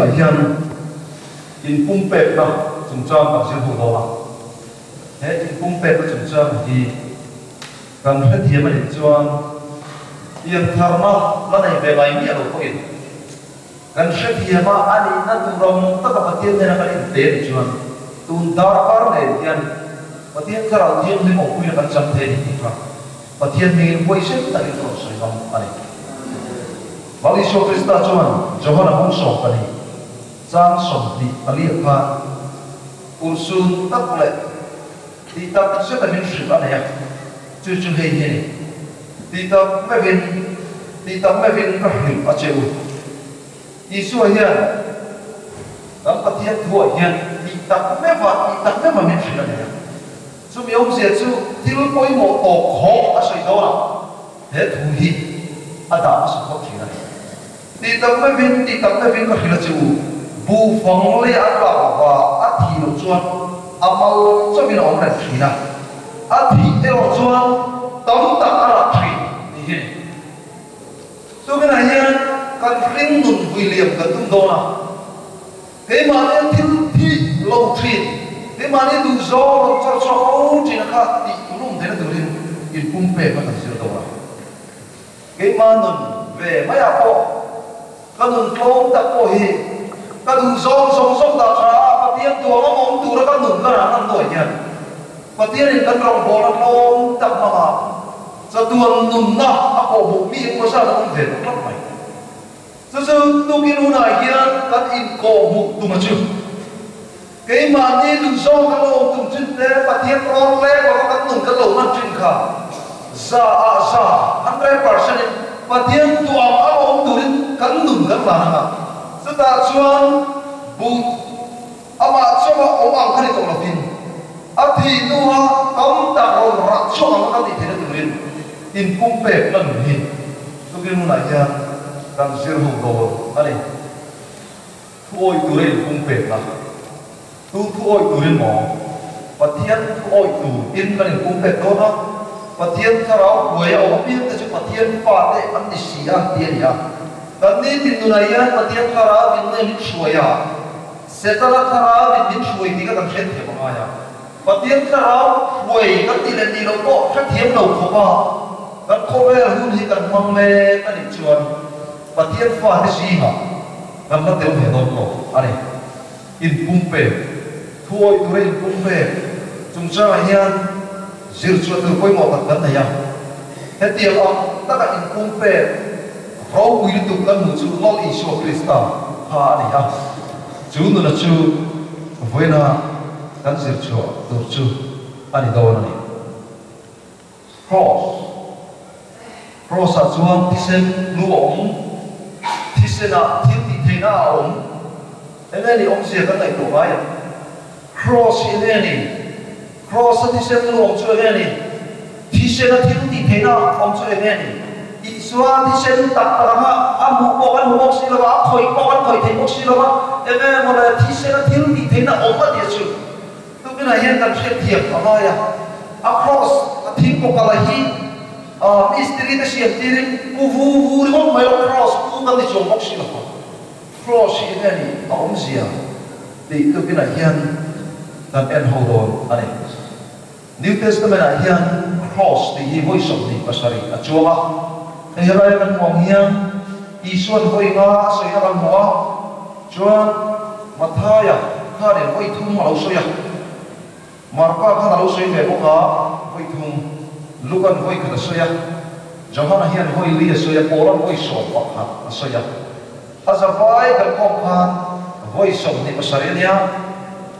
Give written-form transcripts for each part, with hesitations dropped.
zingah hian inpumpekna chungchang kan zir ho dawn a. He inpumpekna chungchang hi kan hrethiam a nih chuan piantharna la nei ve ngai miah lo pawhin kan hrethiam a, a nihna tur ang taka Pathian hnena kan inpe a nih chuan tun darkar nen hian Pathian Thlarau Thianghlim awmpuina kan chang thei a ni tih kha Pathian hmingin huaisen takin ka rawn sawi ngam a ni. Lal Isua Krista chuan Johana bung 12 chang 24 ah khan urhsun tak leh tih tak zeta min hrilh a nei a, chu chu hei hi a ni, Tih tak meuhin, tih tak meuhin ka hrilh a che u. Isua hian kan Pathian thuah hian tih tak meuha, tih tak meuha min hrilh a nei a. Chumi awmzia chu thil pawimawh tawp khawk a sawi dawn a, he thu hi a dah hmasa phawt thin a ni. Tih tak meuhin, tih tak meuhin ka hrilh a che u, buhfang leh a tlak lova a thih loh chuan a mal chauhin a awm reng thin a, a thih erawh chuan tam tak a rah thin tih hi a ni. Tukinah hian kan hring nun vui liam kan tum dawn a. Keimahni thil thih lo thin, keimahni duhzawng rawn chawr chhuak fo thin a kha tih lum theihna turin inpumpek a kan zir dawn a. Keimah nun ve maiah pawh ka nun tlawm tak pawh hi ka duhzawng zawng zawng dah tha a, Pathian tuang a awm tura ka nun ka rah ngam hnuai hian Pathianin kan rawngbawlna tlawm tak hmanga chatuan nunna a kawhhmuh mi engmaw zat a awm ve ta tlat mai. Chu chu tukin hunah hian kan inkawhhmuh tum a chu. Keimahni duhzawng kan lo awm tum chin te, Pathian rawn leng lova kan nun kan lo hman thin kha za ah za, 100%, in Pathian tuam a awm turin kan nun kan lan ang a. Chutah chuan buh amah chauha awm ang kha ni tawh lovin a thih hnua tam tak rawn rah chhuak ang kha kan tih theihna turin inpumpek na nun hi Tukin hunah hian kan zir ho dawn a ni. Thu awih tura inpumpekna. Tu thu awih turin maw? Pathian thu awih tur in kan inpumpek dawn a, Pathian thlarau hruai a awm apiang te chu Pathian fate an ni si a ti a ni a. Kan nitin nunah hian Pathian thlarau in nge min hruai a, Setana thlarau in min hruai tih kha kan hriatthiam a ngai a. Pathian thlarau hruai kan tih leh tih loh pawh hrethiam lo khawp a, kan khawvel hun hi kan hmang mek a nih chuan Pathian fate zingah kan la tel ve dawn lo a ni. Inpumpek, thuawih tura inpumpek chungchangah hian zir chhuah tur pawimawh tak kan nei a. Hetiang ang taka inpumpek ropui lutuk kan hmuh chu Lal Isua Krista kha a ni a. Chu nuna chu vawiina kan zir chhuah tur chu a ni dawn a ni. Cross, Cross-ah chuan thisen lu a awm, thisenah thil tih theihna a awm. Enge ni awmzia kan ngaihtuah ngai ang? Cross hi enge ni? Cross-a thisen lu awm chu enge ni? Thisena thil tih theihna awm chu enge ni? Isua thisen tak tak anga a hmuh pawh kan hmu bawk si lo va, a khawih pawh kan khawih thei bawk si lo va, enge maw le thisena thil tih theihna awm a tia chu tukinah hian kan hriatthiam a ngai a. A cross, a thing kawkala hi mistiri te siam tirin pu vu vu ringawt mai lo, cross pu kan ni chuang bawk si lo va. Cross hi enge ni a awmzia tih tukinah hian kan en ho dawn a ni. New Testament ah hian Cross tih hi vawi 27 a chuang a, hei helai kan hmuh ang hian Isua'n vawi nga a sawina kan hmu a, chuan Mathaia khanin vawi thum a lo sawi a, Marka khan a lo sawi ve bawk a, vawi thum, Luka'n vawi khat a sawi a, Johana hian vawi li a sawi a, Paula'n vawi 11 a sawi a. A zavai kan khawm khan vawi 27 a nia,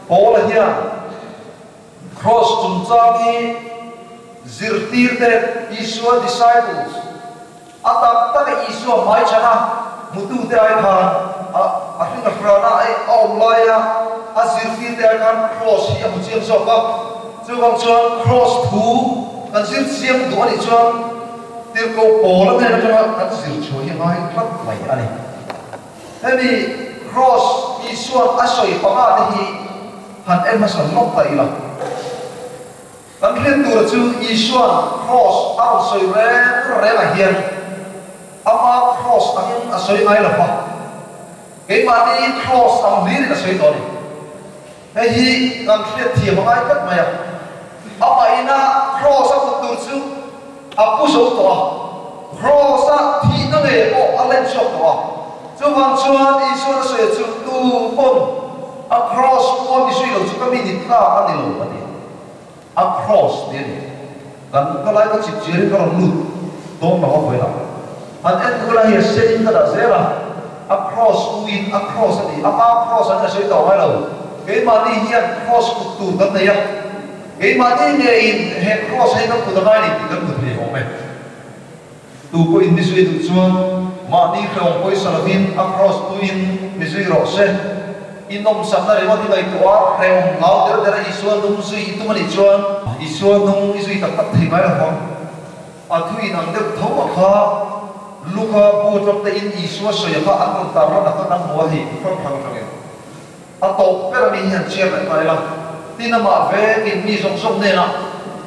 Paula hian Cross chungchang hi zirtirte, Isua disciples, a tak taka Isua hmaichhana hmutute ai khan a a hring a hrana a a awm laia a zirtirte ai khan cross hi a hmu chiang zawk a. Chuvang chuan cross thu kan zir chiang duh a nih chuan Tirhkoh Paula hnen atanga kan zir chhuah hi a ngai tlat mai a ni. Hemi cross Isua'n a sawi panga te hi han en hmasa lawk ta ila. Kan hriat tura chu Isua'n cross a rawn sawi reng rengah hian ama cross angin a sawi ngai lo va. Keimahni cross ang hlirin a sawi tawh a ni. Hei hi kan hriat thiam a ngai tlat mai a. Amah ina cross a put tur chu a pu zo tawh a, cross a thihna ngei pawh a len chhuak tawh a. Chuvang chuan Isuan a sawi chu tu pawn a cross pu a mi zui lo chu ka mi ni tlak a ni lo a ti. A cross ti a ni. Kan ka lai ka chip chiar in ka rawn lut dawn lo a vawi lah. Han en ula hei a sen in ka dah zel a, a cross u in a cross a ni. Ama cross an la sawi tawh ngai lo. Keimahni hian cross kut tur kan nei a, keimahni ngeiin he cross hei kan kut a ngai ni tih kan hmu thei awm e. Tu pawhin mi zui duh chuan mahni hlawm pawisa lovin a cross tuin mi zui rawh se. I nawmsakna ringawt i ngaihtuah a, hrehawm hlau der der a Isua nung zui i tum a nih chuan Isua nung i zui tak tak thei ngai lo vang. A thu in ang deuh tho a kha Luka bu atang te in Isua sawi a kha an rawn tar lan a kha kan hmu a hei hrang hrang atangin a tawp ber a mi hi han chhiar leh ta ila. Tin amah vekin mi zawng zawng hnenah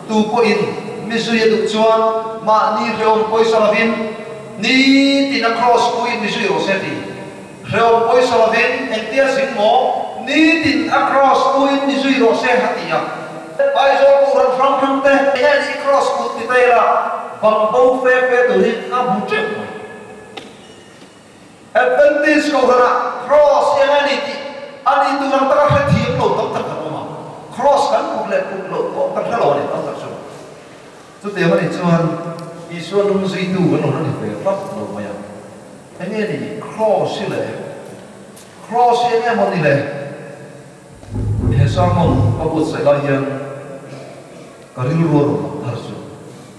tu pawhin mi zui a duh chuan mahni hrehawm pawisa lovin nitin a cross puiin mi zui rawh se ti. Hrehawm pawisa lovin engtia zing maw nitin a cross puiin mi zui rawh se a ti a. Aizawl Kohhran hrang hrang te hian i cross put ti ta ila bang bo fe fe tur hi ka hmu teuh mai. Adventist Kohhranah Cross hi a ni tih a ni tur ang taka hre thiam lo tam tak kan awm a, Cross kan put leh put loh pawh kan hre lo a ni tam tak chu. Chutiang a nih chuan Isua lung zuitu kan rawn a ni ve tlat lo mai a. Enge ni Cross hi le? Cross hi enge maw ni le? He sermon ka buatsaih lai hian ka rilru a rawn lang thar chu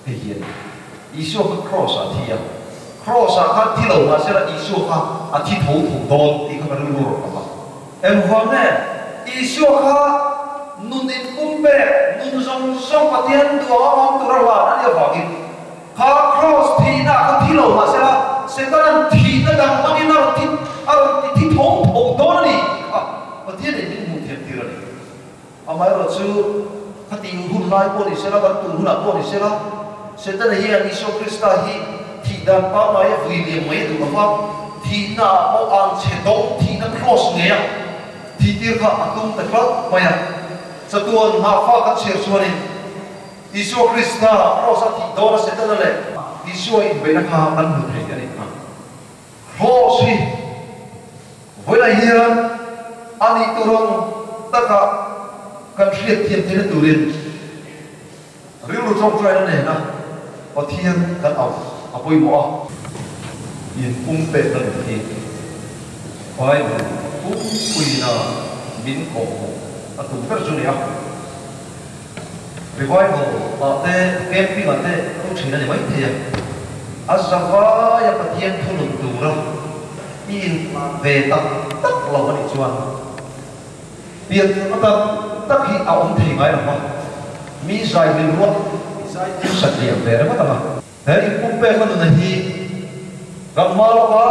hei hi a ni. Isua kha Cross ah a thi a, Cross ah khan thi lo mahsela Isua kha a thi tho tho dawn tih kha ka rilru a rawn lang a. Engvang nge Isua kha nun inpum pek, nun zawng zawng Pathian duang a awm tur a hlan a nih avangin kha Cross thihna ah kha thi lo mahsela Setana'n thihna dang hmangin a rawn thi a rawn ti thi tho tho dawn a ni tih kha Pathianin min hmuh thiam tir a ni. Amaherawhchu, khati hun lai pawh ni sela, kan tun hunah pawh ni sela, Setana hian Isua Krista hi thih dan pangngai a vui liam mai a duh lova, thihna ah pawh ang chhe dawng thihna cross ngei a thih tir kha a tum ta tlat mai a. Chatuan nghahfa kan chhiar chuanin Isua Krista cross a thih dawn a Setana leh Isua inbeihna kha kan hmu thei a nih kha. Cross hi vawilah hian a nih tur ang taka kan hriat thiam theihna turin rilru tawngtaina nena Pathian kan auh a pawimawh a. Inpumpekna nun hi Bible pumpuina min kawhhmuh a tum ber chu a ni a. Revival ah te, camping ah te kal thin a ni maithei a. A zavaia Pathian thunun tura i inhlan ve tak tak lo a nih chuan pianthar tak tak hi a awm thei ngai lo va, mi zai hlim ruah zai hlim satliah ve ringawt ang a. He inpumpekna nuna hi kan hma lawka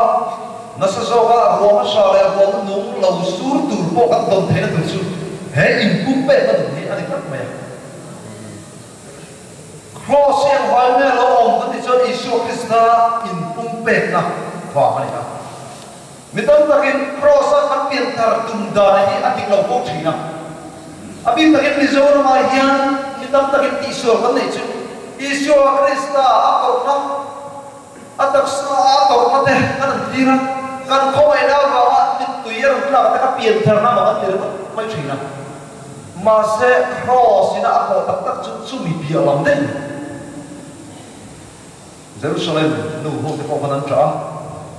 nasa zawka ruah hmasa leh ruah nung lo sur tur pawh kan dawn theihna tur chu he inpumpekna nun hi a ni tlat mai a. Kraws hi ang vai nge lo awm kan tih chuan Isua Krista inpumpekna vang a ni a. Mi tam takin Kraws-a kan pianthar tum dan hi a dik lo fo thin a. A bik takin Mizoramah hian mi tam takin tihsual kan neih chu Isua Krista a tawrhna, a taksa a tawrhna te kan an thlir a, kan khawngaihna avanga mittui a rawn tlak te kha piantharna mak an ti ringawt mai thin a. Mahse Kraws ina a kawh tak tak chu chumi piah lam daih a ni. Jerusalem nu ho te pawh khan an ṭah a,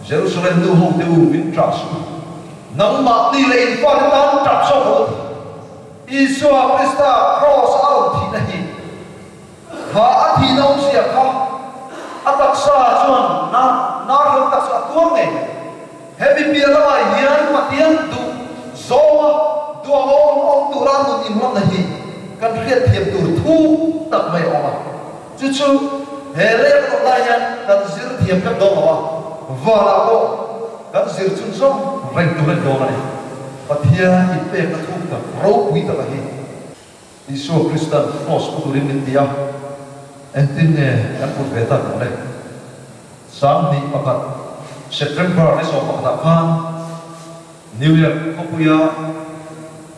Jerusalem nu ho te u min ṭah suh u, nangmahni leh in fate tan ṭap zawk rawh u ti. Isua Krista kraws a rawn thihna hi kha a thihna awmzia kha a taksa chuan na na hrem tak chu a tuar ngei mai. Hemi piah lamah hian Pathian duh zawnga duang awm awm tura nun inhlanna hi kan hriatthiam tur thu tak mai a awm a. Chu chu he lei a awm lai hian kan zir thiam vek dawn lo a, vanah pawh kan zir chun zawng reng tur a ni dawn a ni. Pathian inpekna thuk tak ropui taka hi Isua Krista'n kraws pu turin min ti a, engtin nge kan put ve tak ang le? 21 September ni 11 ah khan. New York khawpuia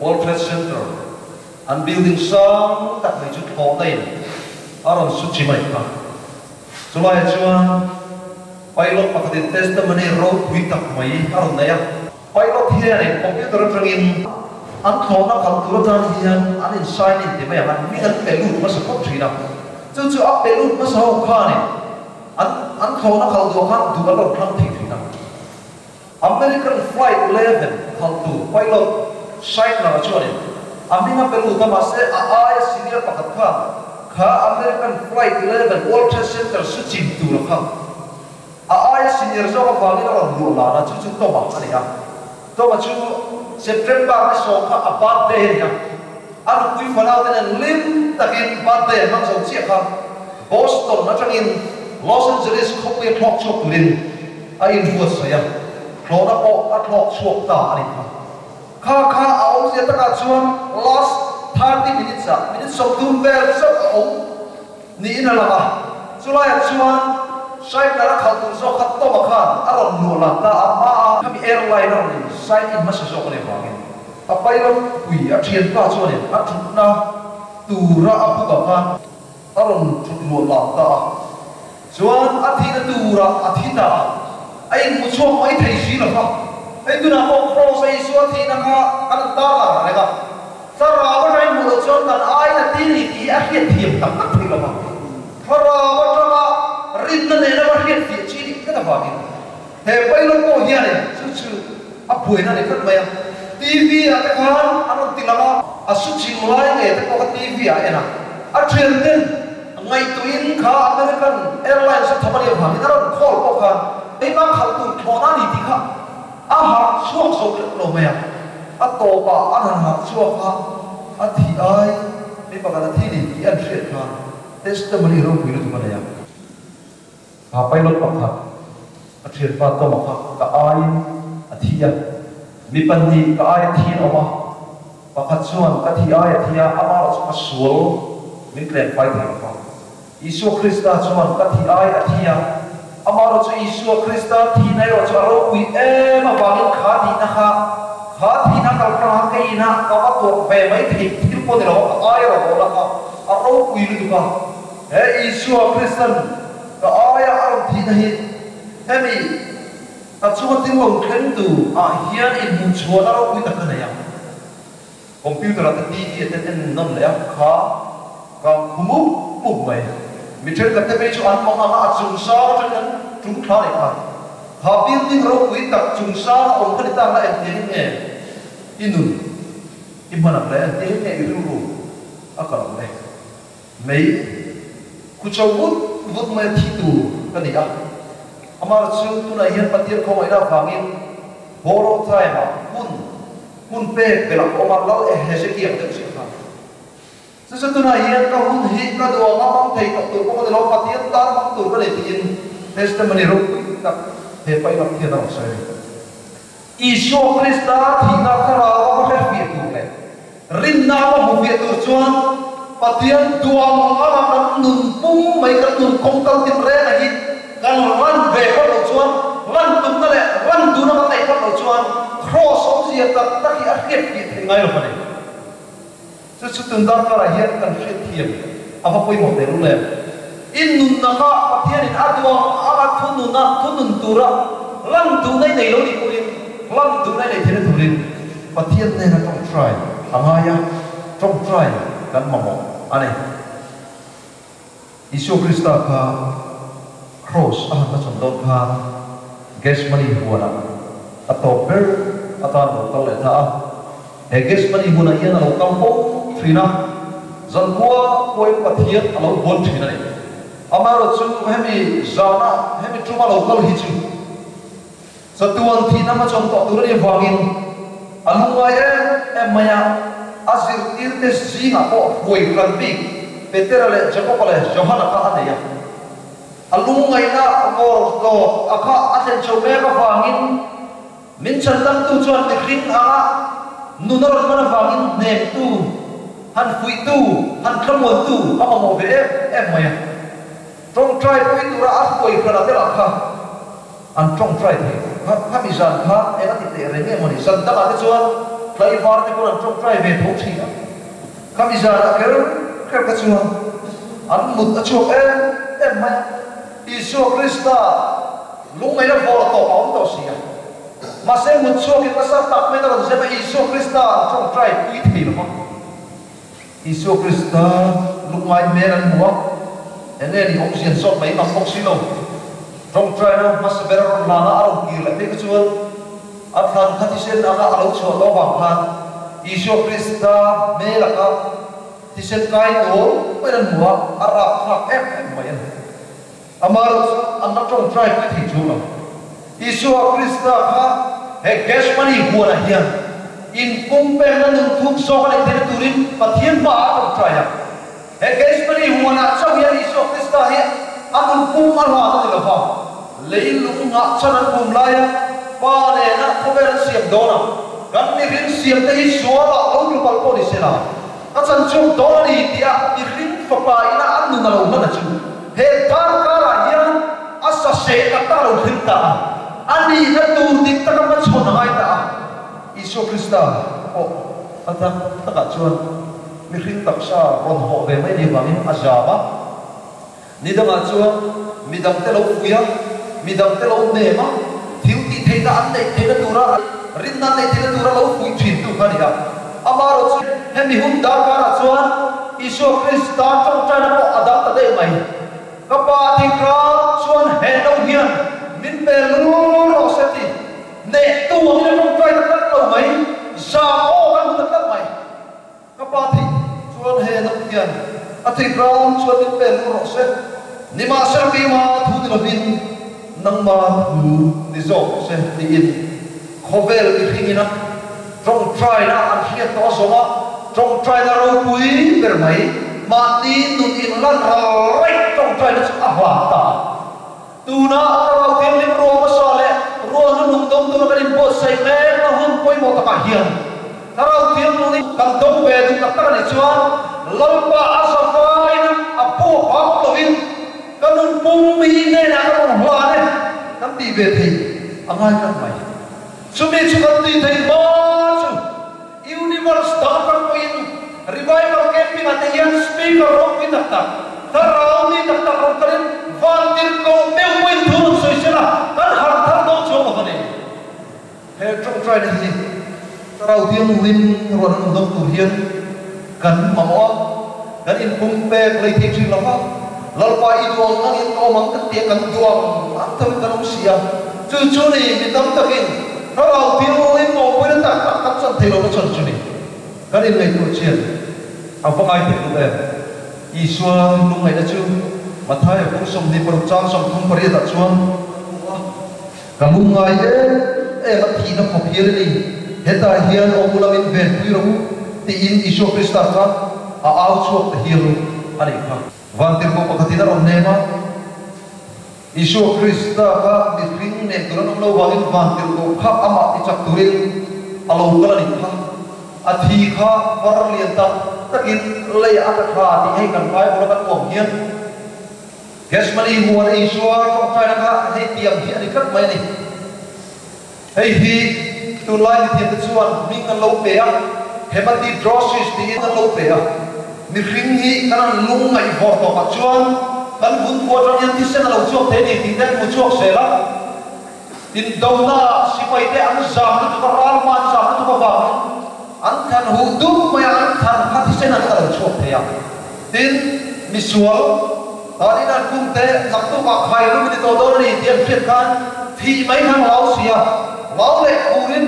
World Trade Center an building sang tak mai chu thlawhna in a rawn su chi mai kha. Chulaiah chuan pilot pakhatin testimony ropui tak mai a rawn nei a. Pilot hianin computer atangin an thlawhna kal tur atan hian an in sign in ti mai ang, an hming an pe lut hmasa phawt thin a. Chu chu a pe lut hmasa ho khanin an an thlawhna kal duh khan duh an rawn thlang thei thin a. American Flight 11 khaltu pilot Scheidler-a chuanin a hming a pe lut a, mahse a aia senior pakhat khan kha American Flight 11 World Trade Center su chim tura kha a aia senior zawk avangin a rawn luah lan a, chu chu Tom-a a ni a. Tom-a chu September ni sawm kha a birthday a ni a, a nupui fanau te nen hlim takin birthday an hmang zo chiah kha Boston atangin Los Angeles khawpuia thlawk chhuak turin a inbuatsaih a, thlawhna pawh a thlawk chhuak ta a nih kha. Kha kha a awmzia takah chuan last 30 minutes ah minute 30 vel chauh a awm niin a lang a, chulaiah chuan Scheidler a khalh tur zawk kha Tom-a khan a rawn luah lan ta a, hma a khami airline a rawn in sign in hmasa zawk a nih avangin a pilot pui a thianpa chuanin a thutna tura a book-ah khan a rawn thut luah lan ta a, chuan a thihna turah a thi ta a, a inhmu chhuak mai thei si lo va. Hei tunah pawh Kraws a Isua thihna kha kan han tar lang reng a, Thlarau atanga inhmuh loh chuan kan aiin a ti ni tih hi a hriat thiam tak tak thei lo va, Thlarau atanga rinna nena va hriat fiah chi nih tlat avangin he pilot pawh hianin chu chu a buaina a ni tlat mai a. TV ah te khan an rawn ti lang a, a su ching lai nge te pawh kha TV ah a en a, a thian ten ngaihtuahin kha American Airlines a thawk a nih avangin a rawn call pawh khan keimah khalh tur thlawhna a ni tih kha a harh chhuak zo tlat lo mai a, a tawpah an han harh chhuak a, a thih ai mi pakhat a thi ni tih an hriat khan testimony ropui lutuk a nei a. Kha pilot pakhat a thianpa Tom-a kha ka aiin a thi a, mi pahnih ka aia thi an awm a, pakhat chuan ka thi aia thi a, amah erawh chu ka sual min tlem fai thei lo va. Isua Krista chuan ka thi ai a thi a, amah erawh chu Isua Krista thihna erawh chu a ropui em avangin kha thihna kha, kha thihna kalhmang kha ka inah ka va tuah ve mai thei thil pawh ni lo a, ka ai erawh rawhna kha a ropui lutuk a. He Isua Kristan ka aia a rawn thihna hi hemi ka chunga thil lo thleng tu ah hian inhmuh chhuahna ropui tak ka nei a. Computer ah te TV ah te en nawn leh a, kha ka khu mup mup mai. Mi thenkhat te phei chu an mang ang a, a chung sang atangin an tum thla leh kha. Kha building ropui tak chung sang a awm kha ni tak la engtiangin nge i nun i hman ang le, engtiangin nge i rilru a kal ang le. Mei khu cho vut vut mai a thi tur ka ni a, amah chu tunah hian Pathian khawngaihna avangin borrow time ah hun hun pek belh a awm a, Lal Hezekiah deuh chiah khan. Chu chu tunah hian ka hun hi ka duh anga hmang thei tawh tur pawh ka ni lo, Pathian tan hmang tur ka nei tiin testimony ropui tak he pailak hian a rawn sawi a ni. Isua Krista thihna thlarau a va hre fiah tur leh rinna a va hmu fiah tur chuan Pathian duang anga kan nun pum mai, kan nun kawng kal tin reng a hi kan ran ve phawt loh chuan, ran tumna leh ran duhna kan neih phawt loh chuan Kraws awmzia tak tak hi a hriat fiah theih ngai lo a ni. Chu chu tun darkarah hian kan hriat thiam a va pawimawh teh lul em? I nunna kha Pathianin a duang anga thununa thunun tura lan duhna i nei lo nih pawhin lan duhna i nei theihna turin Pathian hnena tawngtai a ngai a, tawngtai kan mamawh a ni. Isua Krista kha Kraws a han hmachhawn dawn khan Gethsemane huanah a tawp ber atan a lo kal leh ta a. He Gethsemane hunah hian a lo kal fo thin a, zankhua pawhin Pathian a lo buan thin a ni. Amaherawhchu hemi zana hemi tuma lo kal hi chu chatuan thihna hmachhawn tawh tur a nih avangin a lungngai em em mai a, a zirtirte zingah pawh hruai hran bik Petera leh Jakoba leh Johana kha a nei a. A lungngaihna vawr tawp a kha a thlen chho mek avangin Min chhandamtu chuan mihring anga nun a rawn hman avangin hnemtu, han fuihtu, han thlamuantu a mamawh ve em em mai a. Tawngtai pui tura a hruai hran a te lah kha An tawngtai thei lo. Kha khami zan kha eng a ti teh reng em a ni? Zan dangah te chuan tlaivar te pawn an tawngtai ve tho thin a. Khami zanah kher kher kha chuan an mut a chhuak em em mai a. Isua Krista lungngaihna vawr tawp a awm tawh si a. Mahse mut chhuakin nasa tak maiin a rawn zem a, Isua Krista an tawngtai pui thei lo va. Isua Krista lungngai hmel an hmu a, enge ni awmzia an zawt mai ngam bawk si lo. Tawngtaina hmasa ber a rawn hlan a, a rawn kir leh phei kha chuan a thlan kha thisen anga a lo chhuah tawh avang khan Isua Krista hmel aka thisen kai tual mai an hmu a, a rapthlak em em mai a ni. Amaherawh chu an la tawngtai pui thei chu lo. Isua Krista kha he Gethsemane huanah hian inpumpekna nun thuk zawk a neih theihna turin Pathian hmaah a tawngtai a. He Gethsemane huanah chauh hian Isua Krista hi a nun pum a hlan a ni lo va, lei lung nghah chan an pum laia Pa nena khawvel an siam dawn a, kan mihring siamte hi sualah lo tlu palh pawh ni sela, A chan chhuak dawn a ni tia mihring fapa ina an nun a lo hman a chu he darkarah hian a sa seh tak tak a lo thleng ta a, a nihna tur dik taka hmachhawn a ngai ta a. Isua Krista pawh a tak takah chuan mihring taksa rawn hawh ve mai ni avangin a zam a. Ni dangah chuan midangte lo fuih a, midangte lo hnem a, thil tih theihna an neih theihna tura, rinna an neih theihna tura lo fuih thintu kha a ni a. Amaherawh chu hemi hun darkarah chuan Isua Krista tawngtaina pawh a dang ta daih mai. Ka Pa Thikra chuan he no hian min pe lul rawh se ti hnehtu angin a tawngtai ta tlat lo mai, zam aw kan hmu ta tlat mai. Ka pa thih chuan he no hian a thih ram chuan min pe luh rawh se. Nimahsela keima thu ni lovin nangma thu ni zawk rawh se tiin khawvel mihringina tawngtaina an hriat tawh a zawng a, tawngtaina ropui ber mai mahni nun inlan ral raih tawngtaina chu a hlan ta a. Tuna Thlarau Thianghlim ruah hmasa leh ruah hnunung dawng tura kan inbuatsaih mekna hun pawimawh takah hian Thlarau Thianghlim kan dawng ve duh tak tak a nih chuan Lalpa a zavain a buak vang lovin ka nun pum hi hnenah ka rawn hlan e kan tih ve theih a ngai tlat mai. Chumi chu kan tih theih hma chu Universe dang kan pawhin Revival Camping ah te hian speaker ropui tak tak, thlarau mi tak tak rawn kalin vantirhkoh deuh pawhin thu rawn sawi sela kan harh thar dawn chuang lo va ni. He tawngtaina hi thlarau thianghlim ruah an dawng tur hian kan mamawh a, kan inpumpek lei thei thin lo va, Lalpa i duang angin ka awm ang kan tia kan duang ang thovin kan awm si a, chu chu ni mi tam takin Thlarau thianghlim awmpuina tak tak kan chan thei lohna chhan chu ni. Kan inngaihtuah chian a va ngai theih duh em? Isua lungngaihna chu Mathaia kum 26 chang 38 ah chuan kan hmu a, Ka lungngai em em a thihna khawp hian a ni, hetah hian awm ula min venpui rawh u tiin Isua Krista kha a au chhuak ta hial a nih kha. Vantirhkoh pakhatin a rawn hnem a, Isua Krista kha mihring nen tur an awm lo vangin vantirhkoh kha amah tichak turin a lo kal a nih kha. A thi kha var lian tak takin leiah a tla thla tih hei kan Bible a kan uam hian Gethsemane huan a Isua tawngtaina kha hei tiang hi a ni tlat mai a ni. Hei hi tunlai mithiamte chuan hming an lo pe a, hematidrosis tiin an lo pe a. Mihring hi kan an lung ngaihvawr tawpah chuan kan vun khua atang hian thisen a lo chhuak thei a ni tih te an hmu chhuak zel a. Indonaah sipaite an zam lutuk a, ralhma an zam lutuk avangin an thlan huh dup mai a, an thlan kha thisen ang a lo chhuak thei a. Tin, misual Danin an kum te naktukah khai lum i ni tawh dawn a ni tih an hriat khan thih mai khan a lau si a, lau leh khurin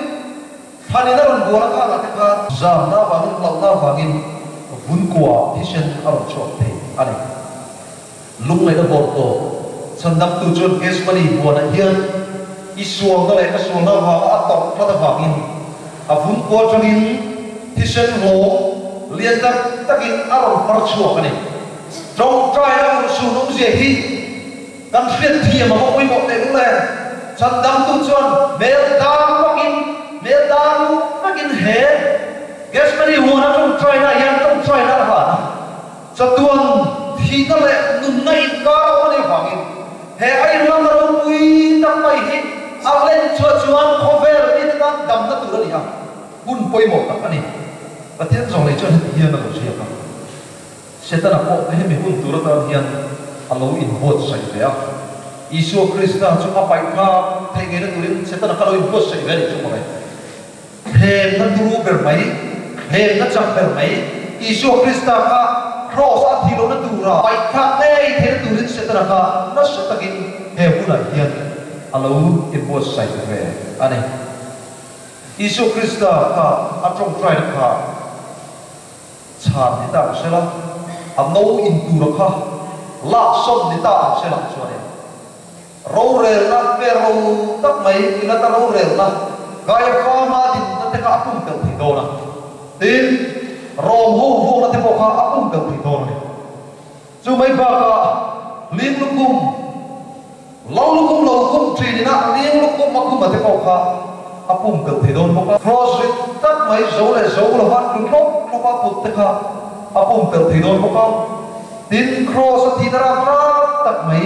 thlanin a rawn bual a khangah te khan zamna avangin hlauhna avangin vun kuaah thisen a rawn chhuak thei a ni. Lungngaihna vawr tawh chhandamtu chuan Gethsemane huanah hian i sualna leh ka sualna avanga a tawrh tlat avangin a vun kua atangin thisen hlawm lian tak takin a rawn far chhuak a ni. Tawngtaina urhsun awmzia hi kan hriat thiam a va pawimawh teh lul em? Chhandamtu chuan hmel dang vakin hmel dang vekin he Gethsemane huana tawngtaina hian tawngtaina a hlan a. Chatuan thihna leh nunna inkar a awm a nih avangin he a inlanna ropui tak. tak mai hi a len chhuah chuan khawvel mite tan damna tur a ni a, hun pawimawh tak a ni. Pathian zawng lei chuan heti hian a lo ziak a, Setana pawh hemi hun tur atan hian a lo inbuatsaih ve a. Isua Krista chu a paih thlak theih ngeina turin Setana kha a lo inbuatsaih ve a nih chu mawle. Hlemna turu ber mai, hlemna chak ber mai, Isua Krista kha Kraws a thih lohna tura paih thlak ngei theihna turin Setana kha nasa takin he hunah hian a lo inbuatsaih ve a ni. Isua Krista kha a tawngtaina kha chhan ni ta ang sela, a no in tura kha laksawn ni ta ang sela chuanin, Rorelna fer ro tak mai Pilata rorelna Kaiafa hma dinna te kha a pumpelh thei dawn a, tin, Rom ho vuakna te pawh kha a pumpelh thei dawn a ni. Chu mai bakah ling lukhum, lo lukhum lo khum thin ina ling lukhum a khuma te pawh kha a pumpelh thei dawn bawk a. Cross rit tak mai zo leh zo lova tlu tlawk tlawk a put te kha a pumpelh thei dawn bawk a. Tin, Kraws a thihna rak rak tak mai,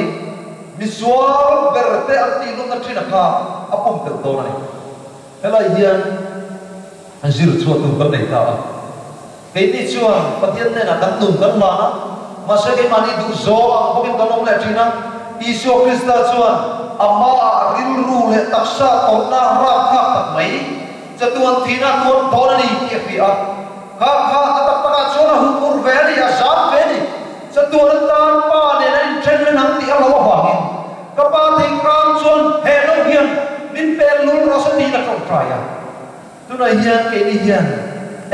misual ber te an tih lumna thin a kha a pumpelh dawn a ni. Helai hian zir chhuah tur kan nei ta a. Keini chuan Pathian hnenah kan nun kan hlan a, mahse keimahni duh zawng ang bawkin kan awm leh thin a. Isua Krista chuan amaah rilru leh taksa tawrhna rapthlak tak mai, chatuan thihna tuar dawn a ni tih a hria a. Kha kha a tak takah chuan a huphurh ve a ni, a zam ve a ni. Chatuan atan pa nen an inthen reng ang tih a lo avangin ka pa theihrang chuan he lo hian min pek lul rawh se tiin a tawngtai a. Tunah hian keini hian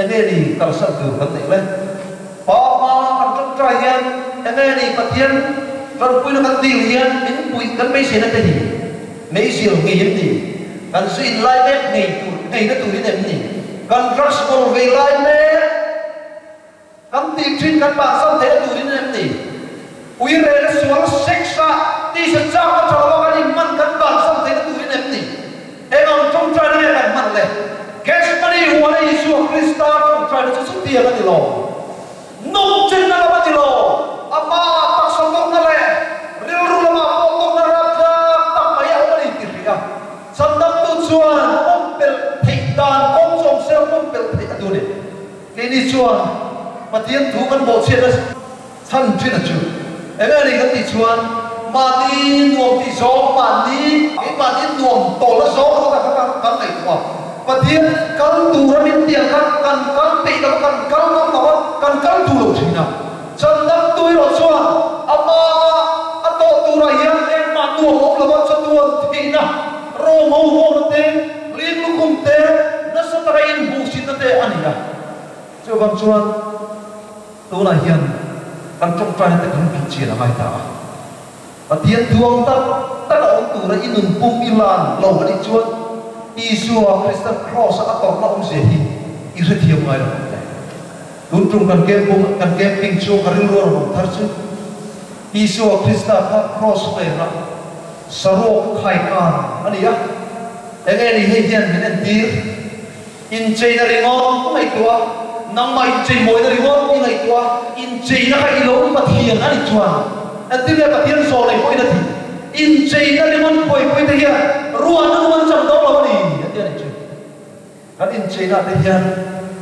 enge ni kalsan tur kan neih le? Pa hma kan tawngtai hian enge ni Pathian tanpuina kan dil hian min puih kan beiseina te hi meizial ngei em ni? Kan zu in lai mek ngei tur ngeina turin em ni? Kan drugs kawl ve lai mek kan tih thin kan bansan theihna turin em ni? Ui rel sual sex a tisa chak a tha lova kan inhman kan bansan theihna turin em ni? Eng ang tawngtaina nge kan hman le? Gethsemane huana Isua Krista tawngtaina chu chutiang a ni lo. Nungchinna lam a ni lo, amah taksa tawrhna leh rilru lamah pawh tawrhna rapthlak tak mai a awm a ni tih hria. Chandamtu chuan pumpelh theih dan kawng chu awm sela pumpelh theih a duh a ni. Keini chuan Pathian thu kan bawhchhiatna chhan thin a chu. Enge a ni kan tih chuan mahni nuam tih zawng, mahni keimahni nuam tawlna zawng rawt a kha kan ngaihtuah a. Pathian kal tura min tiang kha kan kal peih lo a, kan kal ngam lo a, kan kal duh lo thin a. Chandamtu erawh chuan ama a tawh turah hian engmah nuam awm lo a, chatuan theihna, rawng ho hawna te, ling lukhum te, nasa taka inhmuhsitna te a nei a. Chuvang chuan tunah hian kan tawngtaina te kan bih chian a ngai ta a. Pathian thuang tak tak a awm tura i nun pum i lan lo a nih chuan Isua Krista Kraws-a a tawrhna awmzia hi i hrethiam ngai lo ang le. Tun tum kan campung kan camping chhung ka rilru a rawn awm thar chu Isua Krista kha Kraws hmela saruak khaikan a ni a, enge ni hei hian min entir? Incheina ringawt ngaihtuah, nangmah incheimawina ringawt i ngaihtuah, incheina kha i lo Pathian a nih chuan engtin nge Pathian zawl ei pawhin a tih? Incheina ringawt buaipui te hian ruahna nung an chang dawn lo a ni a ti a nih chu. Kan incheina te hian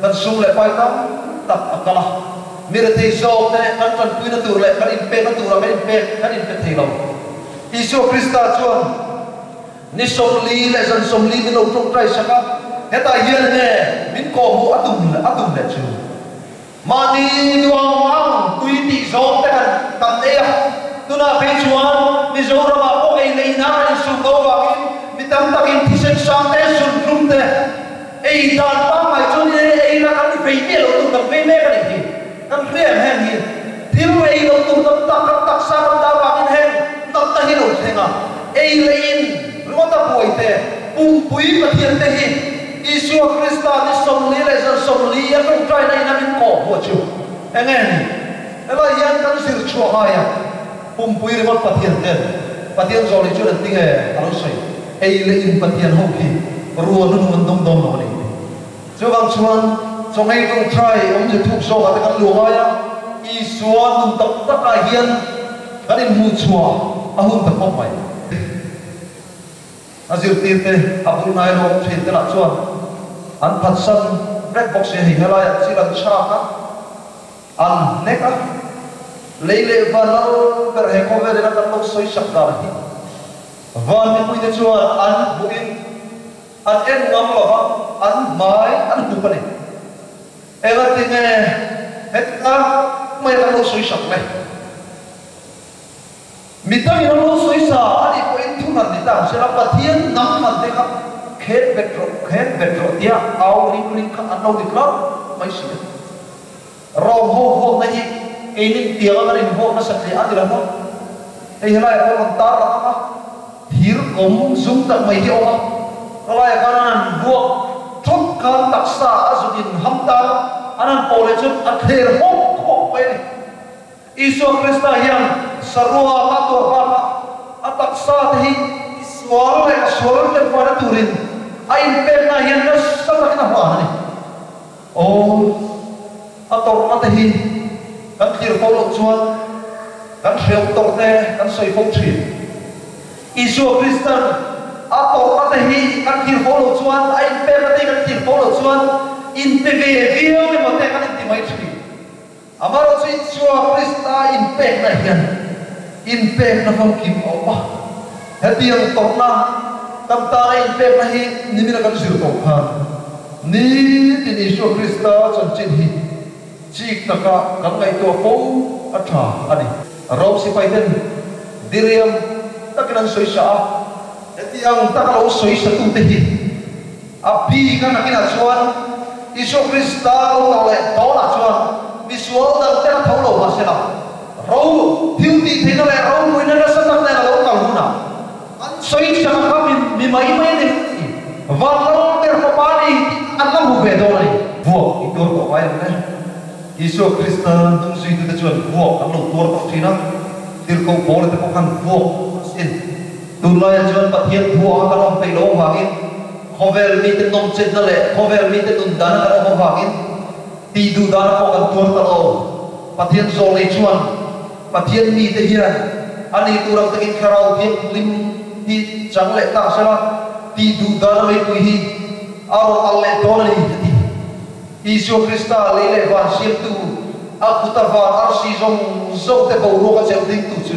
kan sum leh pai tam tak a kal a, mi rethei zawk te kan tanpuina tur leh kan inpekna turah kan inpek kan inpe thei lo. Isua Krista chuan Ni 40 leh zan 40 min lo tawngtai sak a, hetah hian enge min kawhhmuh a tum a tum leh chu. Mahni duang ang tui tih zawng te kan kan ei a, tunah phei chuan Mizoramah pawh ei leh inah kan insum lo avangin mi tam takin thisen sang te, suntlum te ei dan pangngai chuan ei la kan vei miah lo tur kan vei mek a nih hi. Kan hriat heng hi thil ei lo tur tam tak kan taksa kan dah vangin heng natna hi lo thleng a, ei leh in ringawt a buai te, pumpui Pathian te hi Isua Krista ni 40 leh zan 40 a tawngtaina in a min kawh hmuh chu enge ni? Helai hian kan zir chhuah ngai a, pumpui ringawt Pathian ten Pathian zawh leh chuan an ti nge a lo sawi, ei leh in Pathian ho khi rual nunung an dawng dawn lo a ni. Chuvang chuan chawngei tawngtai awmze thuk zawkah te kan luh ngai a, Isua nun tak takah hian kan inhmuh chhuah a hun ta khawp mai. A zirtirte a bul hnai lo awm thin te lah chuan an phatsan vek bawk si a, hei helaiah chil an chhak a, an hnek a, lei leh van lal ber he khawvel ina kan lo sawi sak dan hi van mipuite chuan an hmuhin an en ngam lo va, an hmai an hup a ni. Engatinge heta mai kan lo sawi sak le? Mi tamin an lo sawi sa a nih pawhin thu hran ni ta ang sela, Pathian hnam hran te kha khen bet rawh, khen bet rawh tia au ring ring kha an lo ni tlar mai si a. Rom ho vuakna hi keinin tianga kan invuak nasat leh a ni lo maw? Hei helaiah pawh rawn tar lang ang a, thir kawm zum tak mai hi a awm a, helaiah khan an han vuak thut khan taksa a zut in ham tan a, an han pawh leh chuan a thler hawk hawk mai a ni. Isua Krista hian saruak a tuar bakah a taksa te hi sual leh sual tlengfaina turin a inpekna hian nasa takin a hlan a ni. Aw, a tawrhna te hi kan thlir fo loh chuan kan hreu tawrh te kan sawi fo thin. Isua Kristan a tawrhna te hi kan thlir fo loh chuan, a inpekna te hi kan thlir fo loh chuan inpe ve viau emaw te kan inti mai thin. Amaherawhchu Isua Krista inpekna hian inpekna famkim a awm a. Hetiang tawrhna kan tana inpekna hi nimina kan zir tawh khan nitin Isua Krista chanchin hi chik taka kan ngaihtuah fo a tha a ni. Rom sipaiten diriam takin an sawisa a, hetiang taka lo sawisatute hi A bik a nakinah chuan Isua Krista lo kal leh dawnah chuan misual dang te a tho lo mahsela ro thil tih theihna leh ropuina nasa tak nen a lo kal hunah an sawi chak a kha mi mai mai a ni ti van lal ber fapa a ni tih an la hmu ve dawn a ni. Vuak i tuar tawh ngai ang le. Isua Krista hnungzuitute chuan vuak an lo tuar tawh thin a, tirhkoh Paula te pawh khan vuak a sin. Tunlaiah chuan Pathian thuaha kan awm peih loh avangin, khawvel mite nawmchenna leh khawvel mite nun dana kan awm avangin tih duh dana pawh kan tuar ta lo. Pathian zawlnei chuan Pathian mite hian a ni tur ang takin Thlarau Thianghlim hi chang leh ta sela, tih duh dana meipui hi a rawn al leh dawn a ni, a ti. Isua Krista lei leh van siamtu, a kuta van arsi zawng zawng te boruak a chelh dingtu chu,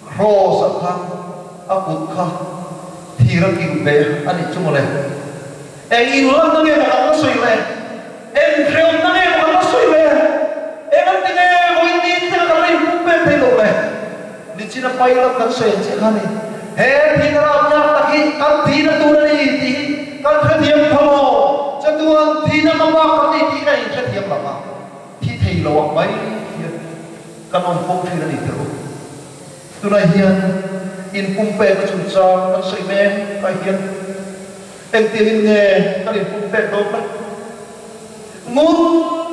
Cross ah khan a kut kha thir a kilh ve a nih chu mawle. Eng inlanna nge maw kan la sawi le? Eng hreawmna nge maw kan la sawi le? Eng an ti nge vawiin ni thleng a kan la inpum pek thei lo le? Nichina pilot kan sawi ang chiah kha a ni. He thihna ramnyak tak hi kan thihna tur a ni tih hi kan hrethiam tho maw? Chatuan thihna hmabak kan ni tih ka inhrethiam lo a, thi thei lo ang mai hian. Kan awm fo thin a ni teh u. Tunah hian inpumpekna chungchang kan sawi mek ah hian engtiangin nge kan inpumpek dawn le? Ngun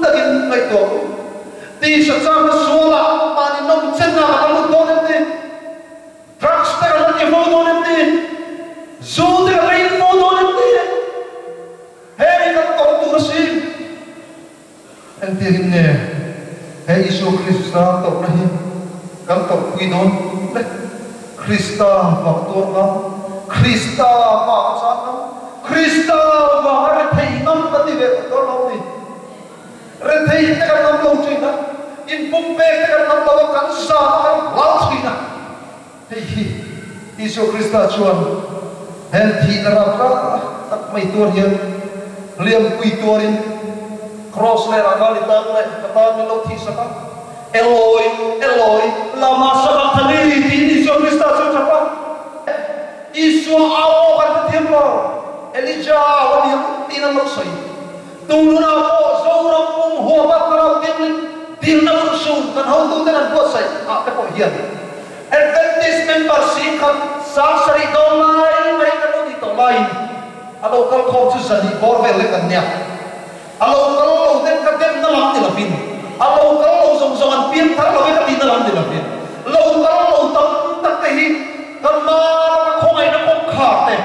takin ngaihtuah u. Tisa chakna sualah mahni nawmchenna kan lut dawn em ni? Drugs te kan la ti fo dawn em ni? Zu te kan la in fo dawn em ni? Heng hi kan tawrh tur a si. Engtiangin nge he Isua Krista tawrhna hi kan tawrhpui dawn le? Krista vang tuar ngam, Krista vang a chan ngam, Krista vang a rethei ngam kan ni ve tawh dawn lo ni. Rethei te kan ngam lo thin a, inpumpek te kan ngam lo a, kan zam a, kan hlau thin a. Hei hi Isua Krista chuan heng thihna rapthlak tak mai tuar hian hliampui tuarin Kraws leh rangkali tan leh ka tan min lo thihsak a, Eloi, Eloi, lama sabachthani tiin Isua Krista chu a tap a. Isua au aw kan hrethiam lo, Elija au a nia tiin an lo sawi. Tununah pawh Zoram pum huapa thlarau thianghlim dilna urhsun kan hotuten an buatsaih ah te pawh hian Adventist member singkhat 7000 dawn lai mai kan lo nih tawh laiin a lo kal khawm chu zahnih bawr vel lek an nia. A lo kal lo ten ka demna lam ni lovin, a lo kal lo zawng zawng an piang thar lo e ka tihna lam ni lovin, lo kal lo tam tak te hi kan hma laka khawngaihna kawngkhar te,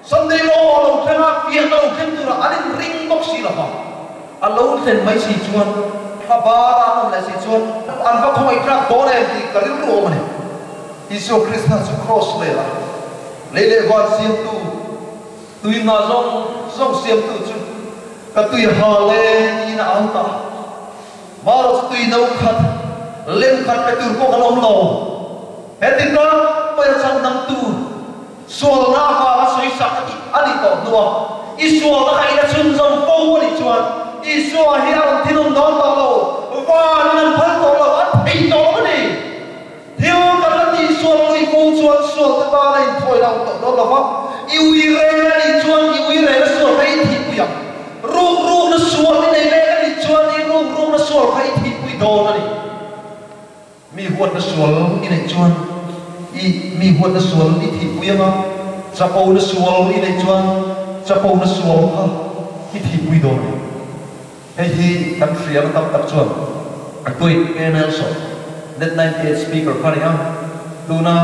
Sunday law a lo thleng a, fiahna lo thleng turah an inring bawk si lo va, a lo thlen mai si chuan thla bara an awm leh si chuan an va khawngaih tlak dawn em tih ka rilru awm a ni. Isua Krista chu Kraws vel a. Lei leh van siamtu, tui hna zawng zawng siamtu chu ka tui hal e tiin a au ta a. Marawh chu tui no khat, lem khat pe tur pawh kan awm lo. Heti tak mai a chhandamtu sualna avanga sawisak a tih a nih tawh hnuah i sualna kha ina chhunzawm fo a nih chuan Isua hi a rawn thinawm dawn tawh lo, vanin an phal tawh lo, a thei tawh lo a ni. Thil kan la tih sual lui fo chuan sualte tan a inthawi lo tawh dawn lo va, i ui reng a nih chuan i ui reng a sual kha i thihpui ang. Ruk rukna sual i nei mek a nih chuan i ruk rukna sual kha i thihpui dawn a ni. Mi huatna sual i neih chuan i mi huatna sual i thihpui ang a, chapona sual i neih chuan chapona sual kha i thihpui dawn a ni. Hei hi kan hrialna tam tak chuan a Tweet K Nelson, Net 98 speaker kha a ni a, tuna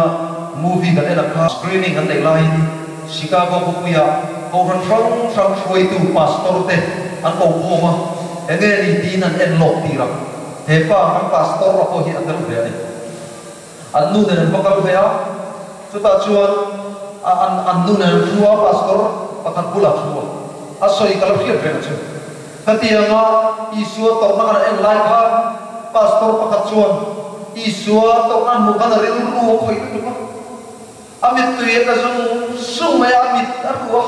movie kan en ang kha screening an neih laiin Chicago khawpuia kohhran hrang hrang hruaitu pastor te an ko khawm a, enge ni tiin an en lawk tir a, he pa kan pastor a pawh hi a tel ve a ni. An nu nen an va kal ve a, chutah chuan a an an nu nen an thu a, pastor pakhat bulah thu a, a sawi ka la hriat reng chu. Khatianga Isua tawrhna kan en lai khan pastor pakhat chuan Isua tawrhna an hmuh khan a rilru a khawih lutuk a, a mittui a tla zung zung mai a, a mit a hru a,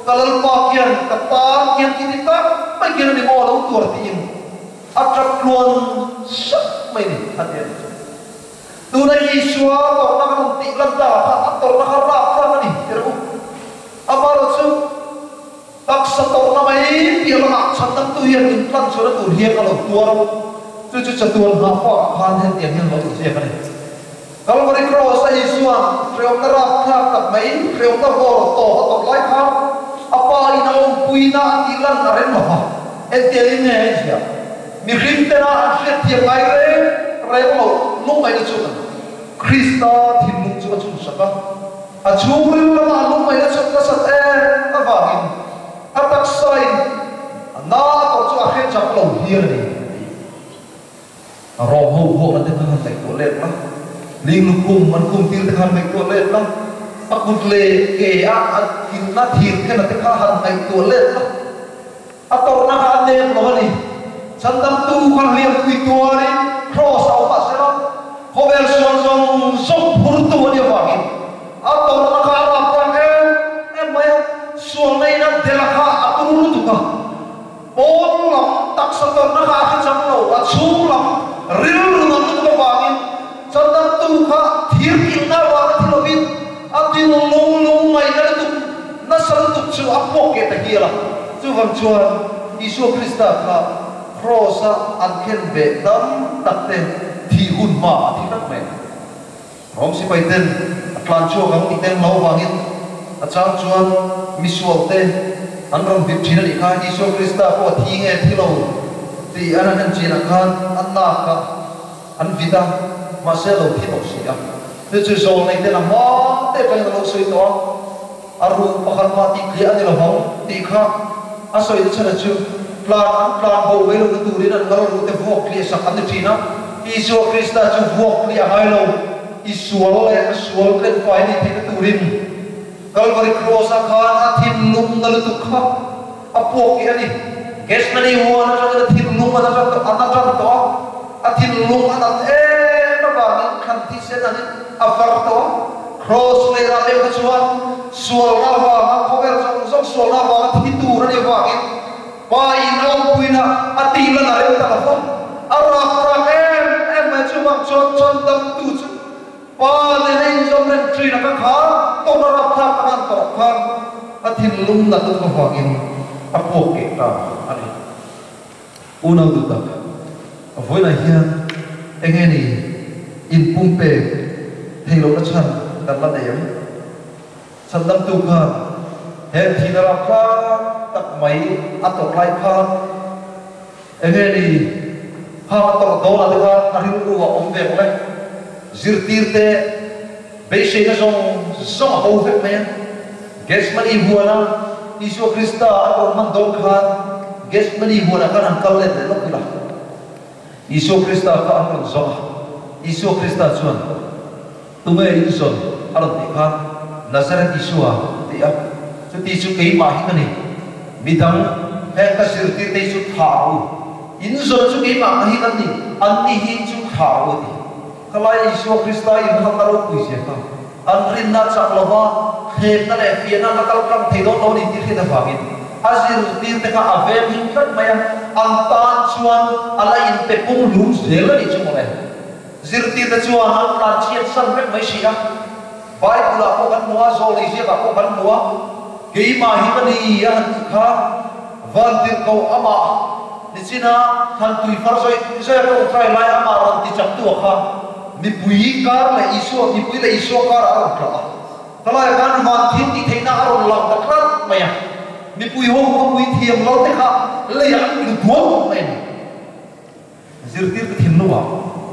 ka Lalpa khian ka tan khian ti ti tak mai khian a ni maw a lo tuar tiin A tap tluan sak mai ni a ti a ni. Tuna Isua tawrhna kan rawn tih lan takah khan a tawrhna kha rap thlak a ni ti rawh u. Amaherawh chu taksa tawrhna mai piah lamah chhandamtu hian min tlan chhuahna tur hian a lo tuar a, chu chu chatuan nghahfakah khan hetiang hian lo inziak a ni. Calvary Cross a Isua'n hreawmna rap thlak tak mai, hreawmna vawr tawp a tawrh lai kha a pa in a awmpuina a tih lan a rem lo va, engtiangin nge a inziah? Mihring tena an hriatthiam ngai reng reng loh lungngaihna chu Krista thinlung chu a chhunsak a, a chhungril lama a lungngaihna chu nasat em avangin a taksain a na a tawrh chu a hre chak lo hial a ni a ti. A rawng ho huakna te kha han ngaihtuah let la, ling lukhum an khum tir te kha han ngaihtuah let la, a kut leh ke a an thinna thir thena te kha han ngaihtuah let la, a tawrhna kha a nep lo a ni. Chandamtu kha hliampui tuarin Kraws a awm mahsela khawvel sual zawng zawng phurtu a nih avangin a tawrhna kha a rap tak em em mai a, sualna in a delh kha a tur lutuk a. Pawn lam taksa tawrhna kha a hre chang lo, a chhung lam rilru nat lutuk avangin chandamtu kha thir kilhna avanga thi lovin a tin lung lung ngaihna lutuk nasa lutuk chu a puak keh ta hial a. Chuvang chuan Isua Krista kha Kraws-a an khen beh tam tak te thih hun hma a thi vek mai a. Rom sipai ten a tlan chhuak ang tih ten lo avangin a chang chuan misual te an rawn vit thin a nih kha. Isua Krista pawh a thi nge thi lo tih an han en chinah khan a nak ah an vit a, mahse a lo thi tawh si a. Chu chu zawl nei ten a hma te atangin a lo sawi tawh a, a ruh pakhat mah tih tliah a ni lo vang tih kha a sawi na chhan a chu tlan an tlan bo mai lohna turin an ngal ruh te vuak tliah sak an ni thin a. Isua Krista chu vuak tliah ngai lo, i sual leh a sual tlenfai a nih theihna turin Kalvari Kraws-ah khan a thinlung na lutuk kha a puak keh a ni. Gethsemane huan atangin a thinlung a na tan tawh a, a thinlung a nat em avangin thlan thisen angin a far tawh a. Kraws lehah deuh kha chuan sualna avanga khawvel zawng zawng sualna avanga thi tur a nih avangin Pa in a awmpuina a tih lan a rem tak a fawm. A rak rak em em mai chuvang chuan chandamtu chu Pa nen a inzawm reng thin a ka kha tawrh a rak thlak tak an tawrh khan a thinlung nat lutuk avangin a puak keh ta a ni. Unau duh tak, vawiinah hian enge ni inpumpek theih lohna chhan kan la nei ang? Chhandamtu khan heng thihna rapthlak tak mai a tawrh lai khan enge ni khang a tawrh dawnah te khan a rilru a awm ve ang le? Zirtirte beiseina zawng zawng a bo vek mai a. Gethsemane huana Isua Krista an rawn hman dawn khan Gethsemane huanah khan han kal let leh lawk ila. Isua Krista kha an rawn zawng a, Isua Krista chuan, Tunge in zawn? a rawn tih khan. Nazareth Isua a ti a, chuti chu keimah hi ka ni, midang heng ka zirtirte hi chu thlah rawh u, in zawn chu keimah ka hi kan ni, anni hi chu thlah rawh u a ti. Khalai Isua Krista inhlanna ropui zia kha an rinna chak lova thlemna leh fiahna an la kal tlang thei dawn lo a ni tih hriat avangin a zirtirte kha a veng him tlat mai a, an tan chuan a la inpe pum hlum zel a nih chu mawle. Zirtirte chuan an tlan chhiat san vek mai si a, Bible-ah pawh kan hmu a, Zawlei ziakah pawh kan hmu a, Keimah hi ka ni a han tih kha Vantirhkoh amah nichina han tui far zawih zawih a tawngtai lai amah rawn ti chaktu a kha mipui kar leh Isua, mipui leh Isua karah a rawn tla a. Khalaiah khan van thil tih theihna a rawn lang ta tlat mai a, mipui ho kha pui thiam lo te kha leiah an tlu dual mai a ni. Zirtirte thinlungah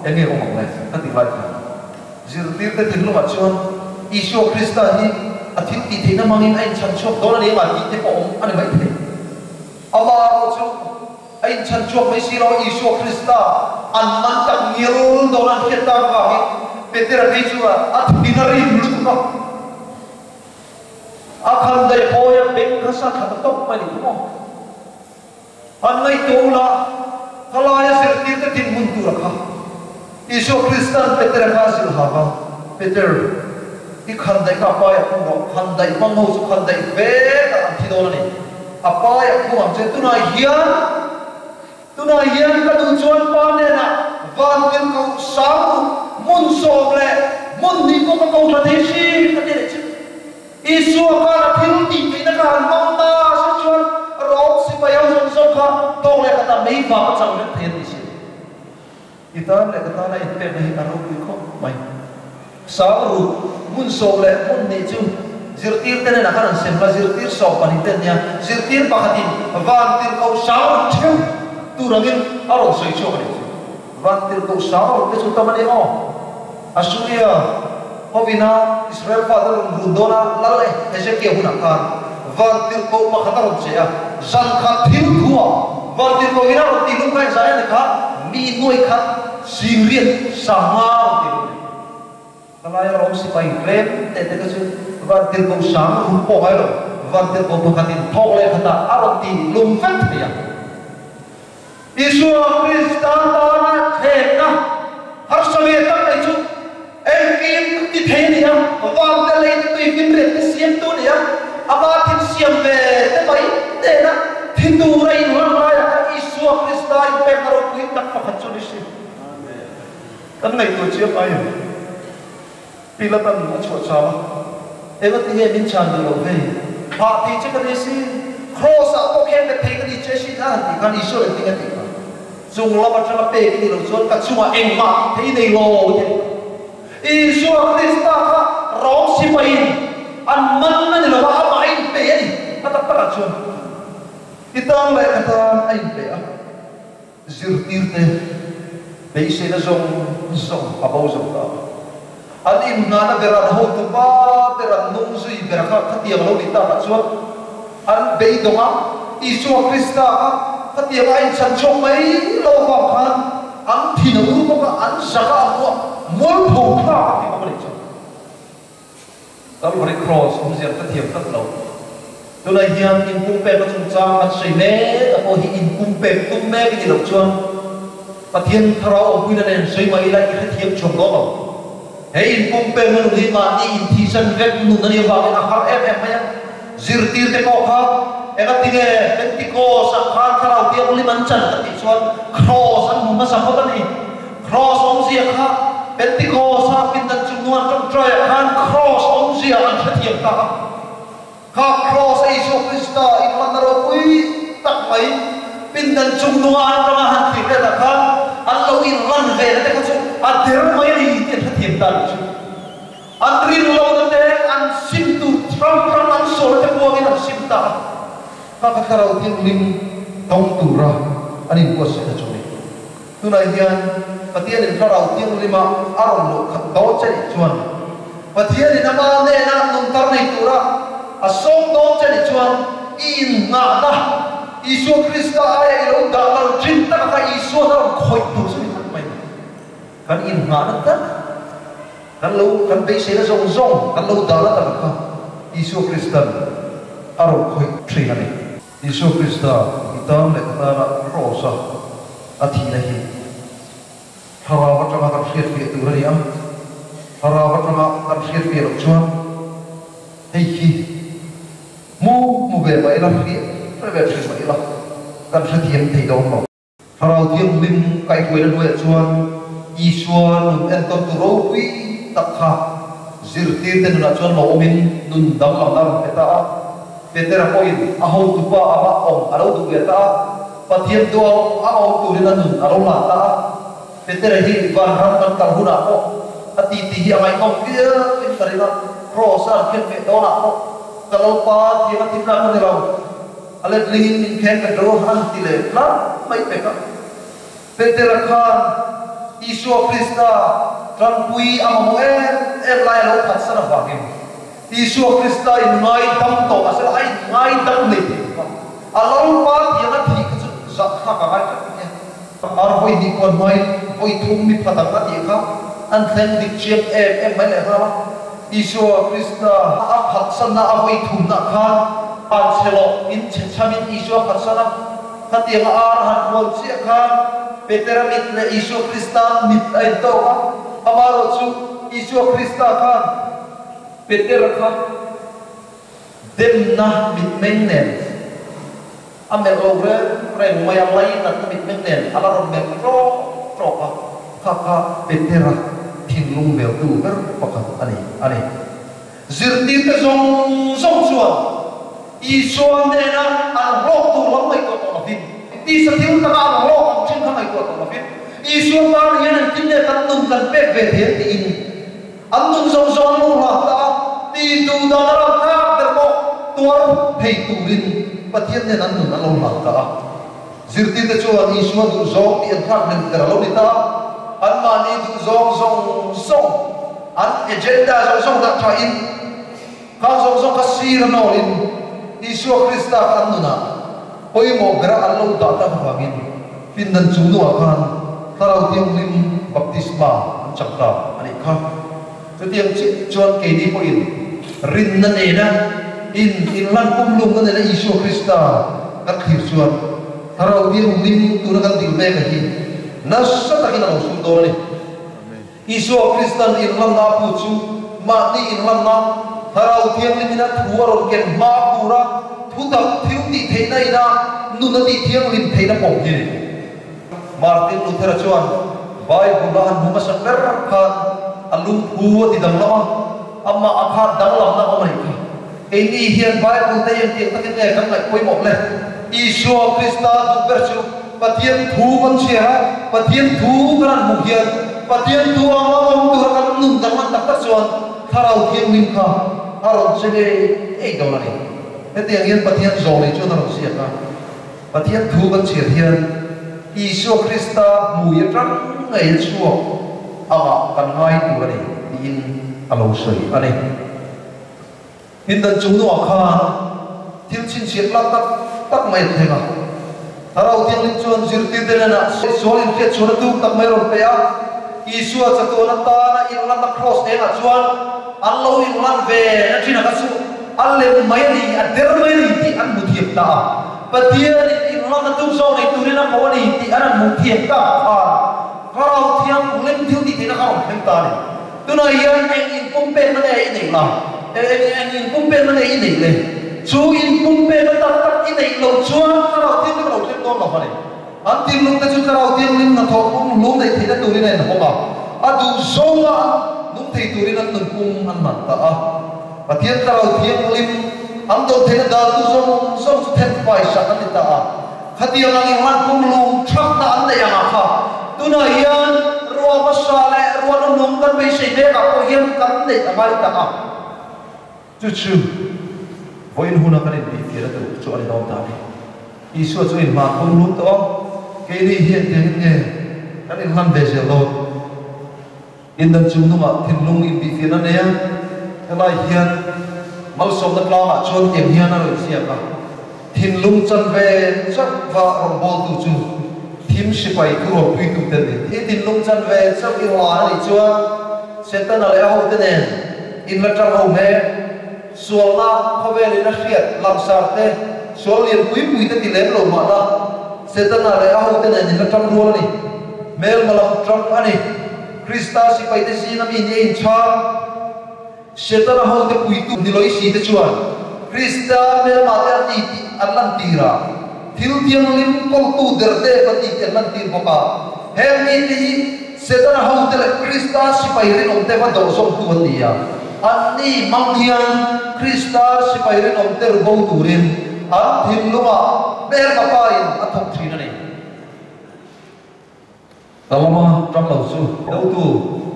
eng nge awm ang le? Ka tih lai khan zirtirte thinlungah chuan Isua Krista hi a thil tih theihna hmangin a inchhan chhuak dawn a ni anga tih te pawh awm a ni maithei. Amah erawh chu a inchhan chhuak mai si lo a, Isua Krista an man tak ngial dawn an hriat tak avangin Petera phei chu a thin a rim lutuk a. A khandaih hawi a beng kha sa thla ta tawp mai ni thu maw? An ngaihtuah ula, khalaia zirtirte dinhmun tur a kha. Isua Kristan Petera kha a zilh hak a, Peter, i khandaih kha a paiah khung rawh, khandaih hmang ho chu khandaih vekah an thi dawn a ni. A paiah khung ang che, tunah hian, tunah hian ka duh chuan Pa hnenah van tirhkoh sang ruk hmun sawm leh hmun hnih pawh ka ko thla thei hrim, a ti leh che. Isua khan a thil tih theihna kha han hmang ta se chuan Rom sipai ho zawng zawng kha tawk leh khatah mei vang a chang vek thei a ti si. I tan leh ka tana inpekna hi a ropui khawp mai. Sang ruk, hmun sawm leh hmun hnih chu zirtirte nen a khan an sem a, zirtir sawm pahnih te an nia. Zirtir pakhatin van tirhkoh sang ruk theuh tur angin a rawn sawi chhuak a nih chu. Van tirhkoh sang ruk te chu tam a ni aw. Assuria hovina Israel fate rawn run dawn a, Lal Hezekia hunah khan vantirhkoh pakhat a rawn che a, zan khat thil thuah vantirhkohin a rawn tihlum kha engzah nge ni kha mi nuai khat singriat sangha a rawn tihlum a ni. Khalaia rawng sipai tlem te te kha chu vantirhkoh sang run pawh ngai lo, vantirhkoh pakhatin thawk leh khatah a rawn tihlum vek thei a. Isua Krista tana thlenna harsa ve tak mai chu engkim ti thei a ni a, van te lei te tui finriat te siamtu a ni a, ama thil siam ve te mai nena thi tura inhlan laiah khan Isua Krista inpekna ropui tak pakhat chu a ni si. Kan ngaihtuah chiang ai em? Pilatan a chhuah chau a, Engati nge min chhan duh loh hei? Thah thei che ka ni si, Kraws ah pawh khen bet thei ka ni che sin a han tih khan Isua leh hming a tih kha. Chung lam atanga pek i nih loh chuan ka chungah engmah tih thei i nei lo tih a ni. Isua Krista kha rawng sipaiin an man a ni lo va, amah a inpe a ni. A tak takah chuan i tan leh ka tan a inpe a. Zirtirte beiseina zawng zawng a bo zo ta. An inhnahna ber an hotu pa ber an nung zui ber kha khatiang a lo nih takah chuan an beidawng a, Isua Krista kha khatianga a inchhan chhuak mai lo avang khan an thin a ur bawk a, an zak a, a muah mualpho thlak a ti bawk a nih chu. Calvary Cross awmzia ka thiam tlat lo. Tunah hian inpumpekna chungchang kan sawi mek a pawh hi inpumpek tum mek i nih loh chuan Pathian Thlarau awmpuina nen sawi mai ila i hrethiam chhuak dawn lo. He inpumpekna nun hi mahni inthihsan vek nun a nih avangin a har em em mai a. Zirtirte pawh kha engatinge Pentecost ah khan Thlarau Thianghlim an chan ka tih chuan Cross an hmu hmasa phawt a ni. Cross awmzia kha Pentecost-a pindan chung nuan ṭawngṭaiah khan Cross awmzia an hrethiam ta a. Kha Cross a Isua Krista inhmanna ropui tak mai pindan chung nunga an ṭanga han thlir letah khan an lo inlan ve na te kha chu a der mai a ni tih an hrethiam ta nih chu. An rin lohna te, an sim tur hrang hrang an sawi te buangin an sim ta a. Kha kha Thlarau Thianghlim dawng tura an inbuatsaihna chu a ni. Tunah hian Pathianin Thlarau Thianghlima a rawn luh khat dawn che nih chuan, Pathianin ama hnena nuntar nei tura a sawm dawn che nih chuan i innghahna Isua Krista aia i lo dah lal thin taka kha Isuan a rawn khawih tur chu ni tlat mai. Kan innghahna tak. Kan lo kan beiseina zawng zawng kan lo dah la tak kha Isua Kristan a rawn khawih thin a ni. Isua Krista i tan leh ka tana Kraws-a a thihna hi thlarau atanga kan hriatfiah tur a ni a, thlarau atanga kan hriatfiah loh chuan hei hi hmu hmu ve mah ila, hriat hre ve thin mah ila kan hrethiam thei dawn lo. Thlarau Thianghlim kaihhruaina hnuaiah chuan Isua nun entawn tu ropui tak kha zirtirte nunah chuan lo awmin nun danglamna a rawn pe ta a. Petera pawhin a hotupa anga awm a lo duh ve ta a, Pathian duang a awm turin a nun a lo hlan ta a. Petera hi vanram kan kal hunah pawh a titi hi a ngaihnawm viauin ka ring a, Kraws a an khen ve dawnah pawh ka Lalpa thiam a thimna ka ni lo. A letlingin min khen ka do han ti leh tlat mai pek a. Petera khan Isua Krista tanpui a mamawh em em lai a lo phatsan avangin Isua Krista in ngaidam tawh mahse a in ngaidam hlei thei lo va. A Lalpa tiang a thih kha chu zahthlak a ngai tlat mai a. Ar vawi hnih kuan hmain vawi thum mi phat ang a tih kha an thleng dik chiang em em mai leh nghal a. Isua Krista a phatsanna a vawi thumna khan pan chhe loh in chhe chhamin Isua phatsan a, khatianga ar han kual chiah khan Petera mit leh Isua Krista mit a intawk a, amaherawhchu Isua Krista khan Petera kha Demna mitmeng nen a melh lo reng reng mai a, lainatna mitmeng nen a la rawn melh ṭawk ṭawk a, kha kha Petera thinlung veltu ber pakhat a ni a ni. Zirtirte zawng zawng chuan Isua hnena an hlawk tur lam ngaihtuah tawh lovin, tisa thil taka an hlawk ang ṭhin kha ngaihtuah tawh lovin, Isua tan hian engtin nge kan nun kan pek ve thei ang tiin, An nun zawng zawng an lo hlak ta a, ti duh dan a ram tlak ber pawh tuar thei turin Pathian nen an nun an lo hlak ta a. Zirtirte chuan Isua duh zawng tih an thlak hnem ber a lo ni ta a, anmahni duh zawng zawng zawng, an agenda zawng zawng dah thain, khang zawng zawng kha sir a nawlin Isua Krista kha an nunah pawimawh bera an lo dah tak avangin pindan chung nuah khan Thlarau Thianghlim baptisma an chak ta a nih kha. Chutiang chiah chuan keini pawhin rinna nena in inlan pumlumna nena Isua Krista kan thlir chuan Thlarau Thianghlim tuna kan dil mek a hi nasa takin a lo sur dawn a ni. Isua Kristan inlanna a pu chu mahni inlanna, Thlarau Thianghlimin a thu a rawn ken hma tura thutak thil tih theihna ina nun a tih thianghlim theihna pawm hi a ni. Martin Luther-a chuan Bible a han hmu hmasa ber khan a lungphu a ti danglam a, amah a khan danglamna a awm a nih kha. Keini hian Bible te engtiang takin nge kan ngaih pawimawh le? Isua Krista duh ber chu Pathian thu kan chhiar a, Pathian thu kan han hmuh hian Pathian thu anga awm tura kan nun kan hman tak tak chuan Thlarau Thianghlim kha a rawn che ngei ngei dawn a ni. Hetiang hian Pathian zawlei chuan a rawn ziak a, Pathian thu kan chhiar hian Isua Krista hmui atang ngei a chhuak angah kan ngai tur a ni tiin a lo sawi a ni. Pindan chung nuah khan thil chhinchhiah tlak tak tak mai a thleng a. Thlarau Thianghlim chuan zirtirte hnenah sual inhriat chhuan a tum tak mai a rawn pe a. Isua chatuan atana inlanna kraws engah chuan an lo inlan ve na thin a kha chu a lem mai a ni, a der mai a ni tih an hmu thiam ta a. Pathianin inlanna tum zawk nei turin a ko a ni tih an han hmuh thiam tak khan Thlarau Thianghlim thil tih theihna kha a rawn thleng ta a ni. Tunah hian eng inpumpekna nge i neih la? Eng eng inpumpekna nge i neih le? Chu inpumpekna tak tak i neih loh chuan Thlarau Thianghlim a lo thleng dawn lo a ni. An tinlungte chu Thlarau Thianghlim hnathawh pum hlum neih theihna turin a inhawng a, a duh zawnga an nung thei turin an nunpum an hman ta a. Pathian Thlarau Thianghlim an dawn theihna daltu zawng zawng chu thenfai sak an ni ta a. Khatiang ang inhlan pumlum thakna an neih angah kha tunah hian ruah hmasa leh ruah nunung kan beisei vekah pawh hian kan neih a ngai tak a. Chu chu vawiin huna kan inbihfiahna tur chu a ni dawn ta a ni. Isua chu inhlan pumlum tawh a, keini hian tiangin nge kan inhlan ve zel dawn? Indan chung nungah thinlung inbihfiahna nei a, helai hian malsawmna tlangah chuan tiang hian a rawn ziak a, Thinlung chanve chauhva rawngbawltu chu thim sipai thu rawnpuitu te ni. I thinlung chanve chauh i hlan a nih chuan Setana leh a hote nen in la ṭang ho mek. Sualna khawvelin a hriat langsar te, sual lian pui pui te ti lem lo mah la, Setana leh a hote nen in la ṭang rual a ni. Hmelma lam ṭang a ni. Krista sipaite zinga mi nia inchhang. Setana hote puitu ni lawih si te chuan Krista hmelma te an ni tih an lantir a, thil thianghlim kawltu derte an ni tih an lantir bawk a. Heng mite hi Setana hote leh Krista sipai rinawmte va dawh zawmtu an ni a. Anni hmang hian Krista sipai rinawmte ru bo turin an thinlungah hmelma pain a thawk thin a ni. Ka lama ṭang lo chu dotu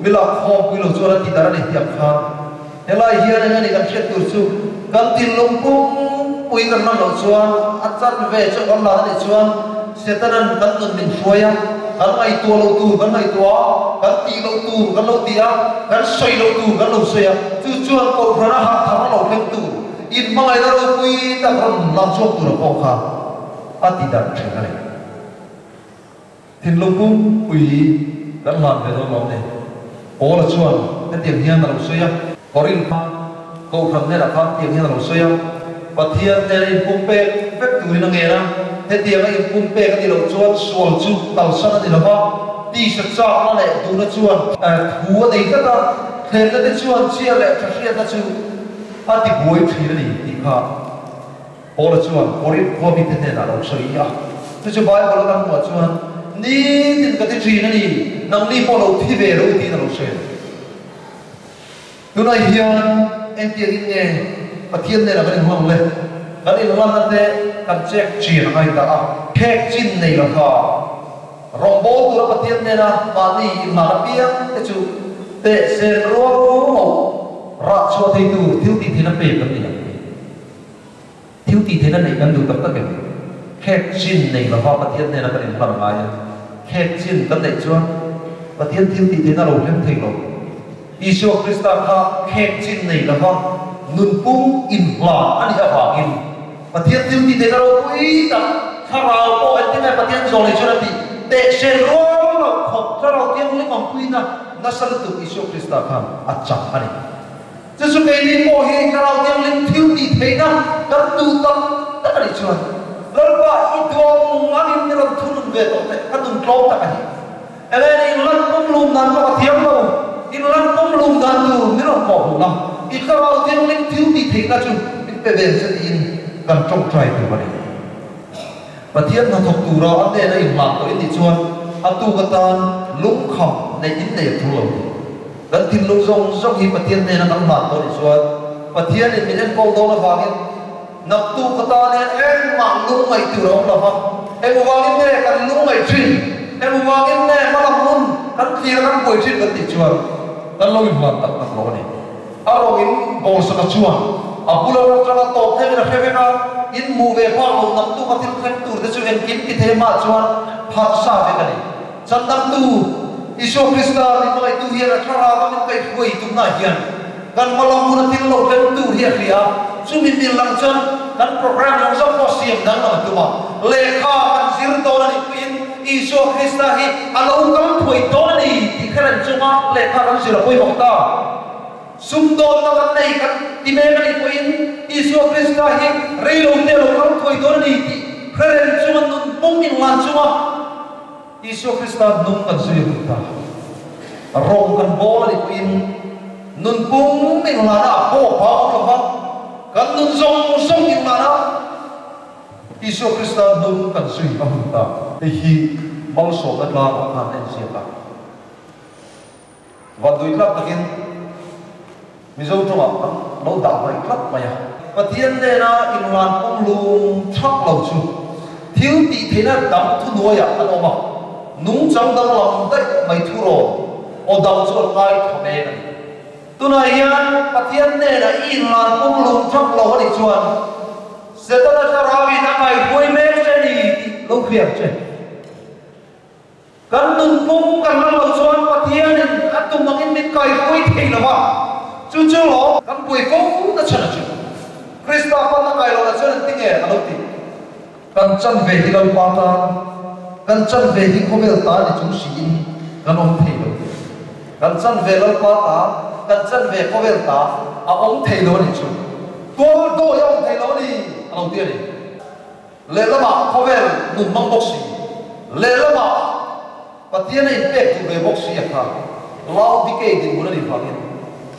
mi lak khawmpui lo chuan a ti dar a ni tih ang khan helai hian eng a ni kan hriat tur chu kan thinlung pumpui kan hman loh chuan a chanve chu kan lan a nih chuan Setanan kan nun min hruai a, kan ngaihtuah loh tur kan ngaihtuah a, kan tih loh tur kan lo ti a, kan sawi loh tur kan lo sawi a, chu chuan Kohhran a harh thar a lo thleng tur inhmangaihna ropui tak rawn lang chhuak tur a pawh kha a ti darh ṭhin a ni. Thinlung pumpui kan hlan ve dawn lo ni. Paula chuan hetiang hian a lo sawi a. Korinth Kohhran hnenah khan hetiang hian a lo sawi a, Pathian hnena inpumpek vek turin a ngen a, hetianga inpumpek a ni loh chuan sual chu kalsan a ni lo va, tisa chakna leh duhna chuan thu a nei tlat a, thlenna te chuan chhia leh tha hriatna chu a tibuai thin a ni tih kha. Paula chuan Korinth khua mite hnenah a lo sawi a, chu chu Bible a kan hmuh ah chuan nitin ka ti thin a ni, nangni pawh lo thi ve lo tiin a lo sawi a ni. Tunah hian engtiang in nge Pathian hnenah kan inhlang le? Kan inhlanna te kan chek chin a ngai ta a, khek chin nei lova rawngbâwl tura Pathian hnena mahni inhlan apiang te chu teh sen rual lo rah chhuah thei tur thil tih theihna pek kan ni ang. Thil tih theihna neih kan duh tak tak em? Khek chin nei lova Pathian hnena kan inhlan ngai a, khek chin kan neih chuan Pathian thil tih theihna a lo hlem thei lo. Isua Krista kha khek chin nei lova nunpung inhlan a nih avangin Pathian thil tih theihna ropui tak thlarau pawh engtin nge Pathian zawh nei chuan a tih tehsen rual loh khawp thlarau thianghlim awmpuina nasa lutuk Isua Krista khan a chak a ni. Chu chu keini pawh hi Thlarau Thianghlim thil tih theihna kan duh tak tak a nih chuan Lalpa i duang angin i rawn thunun ve tawh teh, ka nun tlawm tak a hi. Elaine in lan pum lum dan pawh ka thiam lo, in lan pum lum dan tur min rawn kawh hmuh la, i Thlarau Thianghlim thil tih theihna chu min pe ve che tiin kan tawngtai tur a ni. Pathian hnathawk tura a hnena inhlan tawh in nih chuan a tuk atan lungkham neih in nei a thul lo ni. Kan thinlung zawng zawng hi Pathian hnena kan hlan tawh nih chuan Pathianin min enkawl dawn avangin naktuk atan hian engmah lungngaih tur a awm lo va. Engvangin nge kan lungngaih thin? Engvangin nge hmalam hun kan thlir a kan buai thin kan tih chuan kan lo inhlan tak tak lo a ni. A rawngin bawlsaka chuan a bula atanga tawp thlengin a hre vek a, in hmuh ve phak lo naktuk a thil thleng tur te chu engkim ti thei hma chuan pharsa vek a ni. Chandamtu Isua Krista min hmangaihtu hian a thlarau a min kaihhruai tumna hian kan hmalam hun a thil lo thleng tur hi a hria a, chumi mil lang chuan kan program zawng zawng pawh siam danglam a tum a, lehkha kan zir dawn a nih pawhin Isua Krista hi a lo kal thuai dawn a ni tih kha reng chunga lehkha kan zir a pawimawh ta. Sumdawnna kan nei kan ti mek a nih pawhin Isua Krista hi reilote a lo kal thuai dawn a ni tih hre reng chunga nun pum inlan chunga Isua Krista nung kan zui hun ta. Rawng kan bawl a nih pawhin nun pum inhlana a haw hma awm lo va, kan nun zawng zawng inhlana Isua Krista nung kan zui a hun ta. Hei hi malsawmna tlangah khan a inziak a. Vanduai tlak takin Mizo tawngah kan lo dah hmaih tlat mai a. Pathian nena inhlan pumhlum thak lo chu thil tih theihna dang thuhnuaiah an awm a, nungchang danglam daih mai thu rawn aw dang chu an ngai tha mek a ni. Tunah hian Pathian nena i inhlan pumhlum thak lo a nih chuan Setana thlarauin a ngaihruai mek che ni tih lo hriat che. Kan nun pum kan ram loh chuan Pathianin a tum angin min kaihruai thei lo va, chu chu lawm kan buai fo na chhan a chu. Krista pan a kai lohna chuan engti nge a lo ti? Kan chan ve hi Lalpa tan, kan chan ve hi khawvel ta ni chung siin kan awm thei lo. Kan chanve Lalpa ta, kan chanve khawvel ta a awm thei lo a nih chu. Tual dawi a awm thei lo a ni, a lo ti a ni. Lehlamah khawvel nun hmang bawk si, lehlamah Pathian a inpek duh ve bawk si a kha Laodikei dinhmun a nih vangin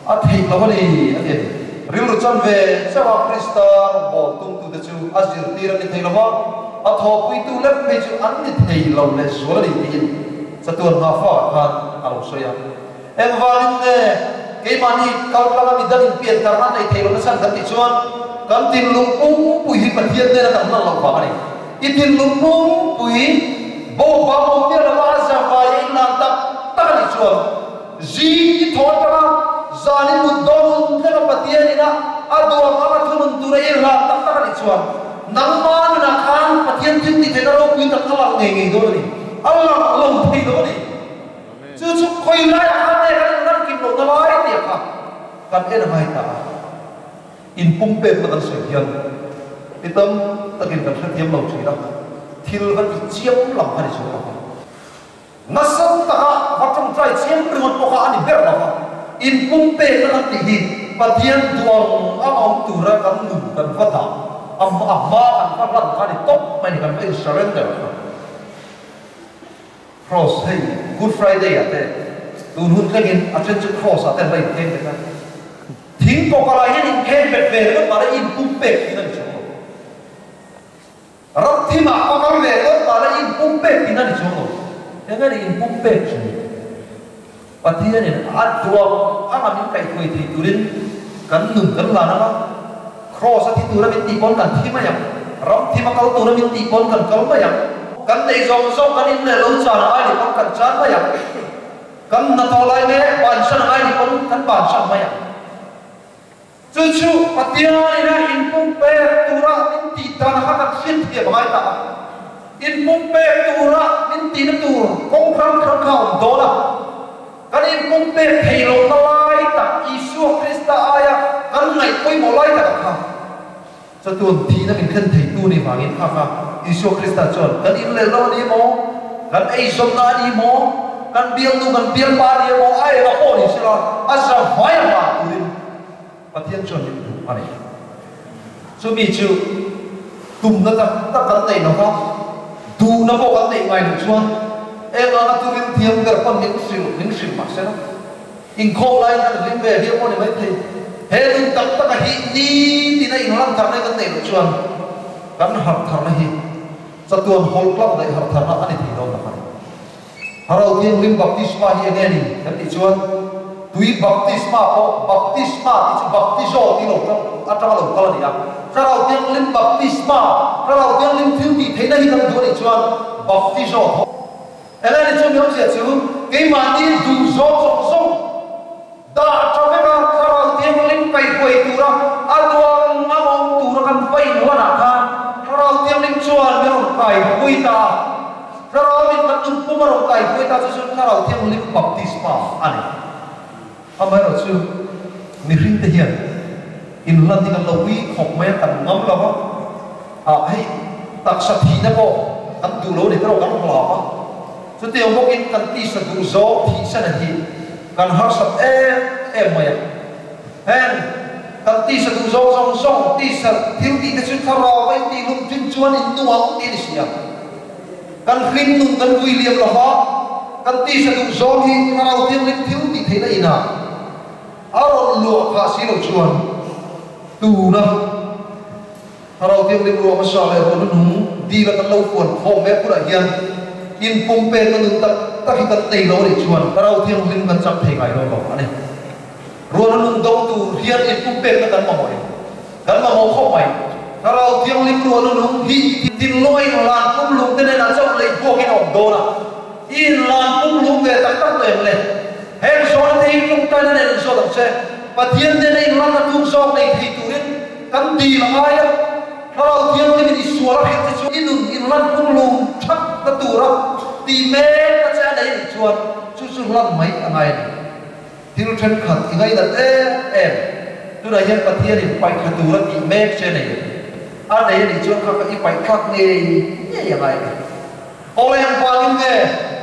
a theih lo a ni, a ti a ni. Rilru chanve chauha Krista rawngbâwl tumtute chu a zirtir an ni thei lo va, a thawhpuitu lek phei chu an ni thei lo lehzual a ni tiin chatuan nghahfakah khan a lo sawi a. Engvangin nge keimahni kaltlanga midang inpian karna an nei thei lo nasa kan tih chuan kan thinlung pumpui hi Pathian nena kan hman loh vang a ni. I thinlung pumpui bo bang awm miah lova a zavai a inlan tak tak a nih chuan zing i thaw atanga zan i mut dawn hun thlenga Pathian ina a duang anga thunun tura i inlan tak tak a nih chuan nangmah nunah khan Pathian thil tih theihna ropui tak a lang ngei ngei dawn a ni. A lang lo thei lo a ni. Chu chu khawi laiah khan nge kan inlan kim lohna lai tih kha kan en a ngai ta a. Inpumpekna kan sawi hian mi tam takin kan hrethiam lo thin a, thil va tih chiam lam kha ni chuang lo va. Nasa taka va tawngtai chiam ringawt pawh kha a ni ber lo va. Inpumpekna kan tih hi Pathian duang a awm tura kan nun kan va dah a hma kan va hlan kha a ni tawp mai a ni, kan va in surrender kha. Cross hei Good Friday ah te tun hun thlengin a then chu cross ah te an la inkheng bet a, thing kawkah hian inkheng bet ve ringawt mahla inpum pek thin a ni chuang lo. Ram thim ah ka kal ve ringawt mahla inpum pek thin a ni chuang lo. Eng nge ni inpum pek chu? Pathianin a duang anga min kaihhruai thei turin kan nun kan lan ang a, Kraws a thi tura min tih pawn kan thi mai ang, ram thim a kal tura min tih pawn kan kal mai ang, kan neih zawng zawng kan in leh lo chan a ngai nih pawn kan chan mai ang, kan hnathawh lai mek bansan a ngai nih pawn kan bansan mai ang. Chu chu Pathianin a inpumpek tura min tih dan kha kan hriatthiam a ngai ta a. Inpumpek tura min tihna tur kawng hrang hrang kha a awm dawn a. Kan inpumpek thei lohna lai tak Isua Krista aia kan ngaih pawimawh lai takah kha chatuan thihna min thlen theitu ni vangin kha kha Isua Krista chuan kan inleh lo a ni maw, kan eizawnna a ni maw, kan bialnu kan bialpa a ni emaw a eng a pawh ni sela a za vai a hlan turin Pathian chuan min duh a ni. Chumi chu tumna tak tak kan neih lo va, duhna pawh kan neih ngai loh chuan eng anga turin thiam ber pawn min hrilh min hrilh mah sela. Inkhawm laiin kan hlim ve viau pawh ni maithei. He nun tak taka hi nitin a inlan tharna hi kan neih loh chuan kan harh tharna hi chatuan hawl tlang daih harh tharna a ni thei dawn tak a ni. Thlarau Thianghlim baptisma hi enge ni kan tih chuan tui baptisma pawh baptisma tih chu baptizo tih lo tang atanga lo kal a ni a. Thlarau Thianghlim baptisma, Thlarau Thianghlim thil tih theihna hi kan duh a nih chuan baptizo tho. Enge ni chu mi awmzia chu keimahni duh zawng zawng zawng dah tha vek a, Thlarau Thianghlim kaihhuai tura a duang a awm tura kan va inhuanah khan Thlarau Thianghlim chuan min rawn kaihui ta a, Thlarau in kan nun pum a rawn kaihuai ta chu chu Thlarau Thianghlim baptisma a ni. Amaherawhchu chu mihringte hian inlan hi kan lo ui khawp mai a, kan ngam lo a, ah hei taksa thihna pawh kan duh lo a ni tawh kan hlau a, chutiang bawkin kan tisa duh zawng thihsana hi kan harsat em em mai a, heng kan tisa duh zawng zawng zawng tisa thil tih te chu thlarau a intih lum thin chuan in nu ang tih a ni si a. Kan hlim nun kan vui liam lo va, kan tisa duh zawng hi Thlarau Thianghlim thil tih theihna inah a rawn luah phah si lo chuan tuna Thlarau Thianghlim ruah hmasa leh ruah hnuhnung dila kan lo fuan khawm mek hunah hian inpumpekna nun tak tak hi kan nei lo a nih chuan Thlarau Thianghlim kan chak thei ngai dawn lo a ni. Ruah hnuhnung do tur hian inpumpekna kan mamawh em? Kan mamawh khawp mai. Thlarau Thianghlim ruah hnuhnung hi thinlunga inhlan pumhlum te nen a chauh lei buakin a awm dawn a. I inhlan pumhlum ve tak tak lo em le? Heng zawhna te hi tawngtaina nen in zawt ang che. Pathian nena inhlanna tuk zawk nei thei turin kan dil a ngai a. Thlarau Thianghlimin i sual a hrilh che chu i nun inhlan pumhlum that na tura tih mek na che a nei anih chuan chu chu hlan mai a ngai a ni. Thil thenkhat i ngainat em em. Tunah hian Pathianin paihthla tur a tih mek che nei a nei a nih chuan kha kha i paihthlak ngei ngei a ngai a ni. Aw engvangin nge?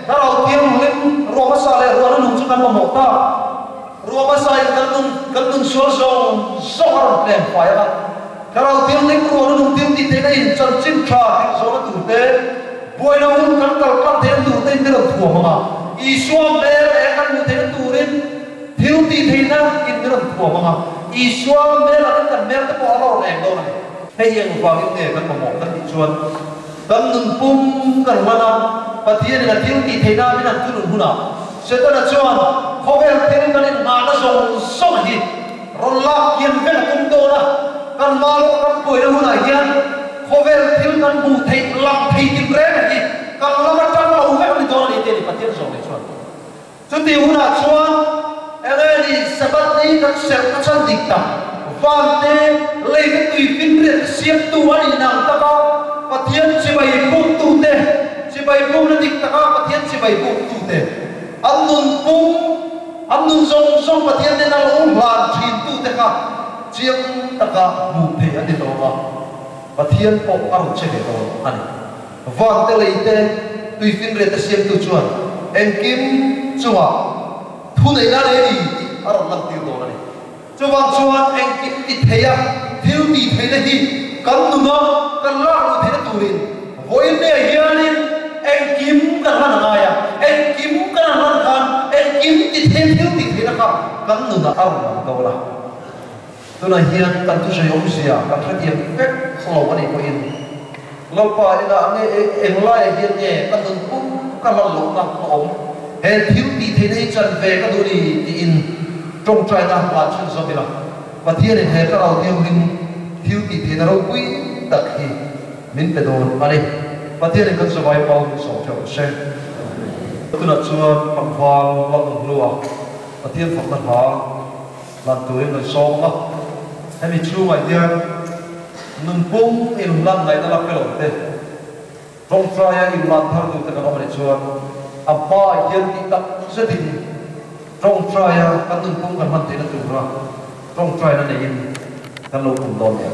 Thlarau Thianghlim ruah hmasa leh ruahna nung chu kan mamawh ta. Ruah hmasa in kan nun kan nun sual zawng zawng a rawn tlem fai ang a. Thlarau Thianghlim ruahna nung thil tih theihna in chanchin tha hril zawhna tur te, buaina hun kan kal tlang theihna tur te in min rawn thuam ang a. Isua hmel eng kan hmuh theihna turin thil tih theihna in min rawn thuam ang a. Isua hmel angin kan hmel te pawh a rawn eng dawn a ni. Hei hi engvangin nge kan mamawh kan tih chuan kan nun pum kan hlan a, Pathianin a thil tih theihna min han thunun hunah Setana chuan khawvel thil kan inngahna zawng zawng hi rawn lak kian vek a tum dawn a, kan hma lawk kan buaina hunah hian khawvel thil kan hmuh theih lang thei tinreng hi kan lam atang lo vek a ni dawn a ni tih a ni Pathian zawng nei chuan. Chutih hunah chuan Eleni Sabbath ni kan serhna chhan dik tak, van te, lei te tui finriat te siamtu a nih nang taka Pathian chibai buktu te, chibai bukna dik taka Pathian chibai buktu te, an nun pum, an nun zawng zawng Pathian nena lo hlan thintu te kha chiang taka hmuh theih an ni tawh a, Pathian pawh a rawn che ve dawn a ni. Van te lei te tui finriat te siamtu chuan engkim chungah thu neihna a nei a ni tih a rawn lantir dawn a ni. Chuvang chuan engkim ti thei a thil tih theihna hi kan nuna kan lak luh theihna turin vawiin nge hianin engkim kan hlan a ngai a, engkim kan han hlan khan engkim ti thei a thil tih theihna kha kan nunah a rawn lang dawn a. Tunah hian kan thusawi awmzia kan hrethiam vek lo a nih pawhin Lalpa inah nge englaiah hian nge ka nun pum ka hlan lohna a awm? He thil tih theihna hi chan ve ka duh ni tiin tawngtaina hlan chhun zawm ila Pathianin he Thlarau Thianghlim thil tih theihna ropui tak hi min pe dawn a ni. Pathianin kan zavai pau min sawm theuh se. Tunah chuan tlangval Lalnunhlua Pathian fakna hla Hlan turin kan sawm ang a, hemi chhungah hian nunpum inhlan ngaihna la hre lo te, tawngtaia inhlan thar duhte kan awm a nih chuan a hmaah hian tih tak zetin tawngtaia kan nunpum kan hman theihna tura tawngtaina neiin kan lo kum dawn nia.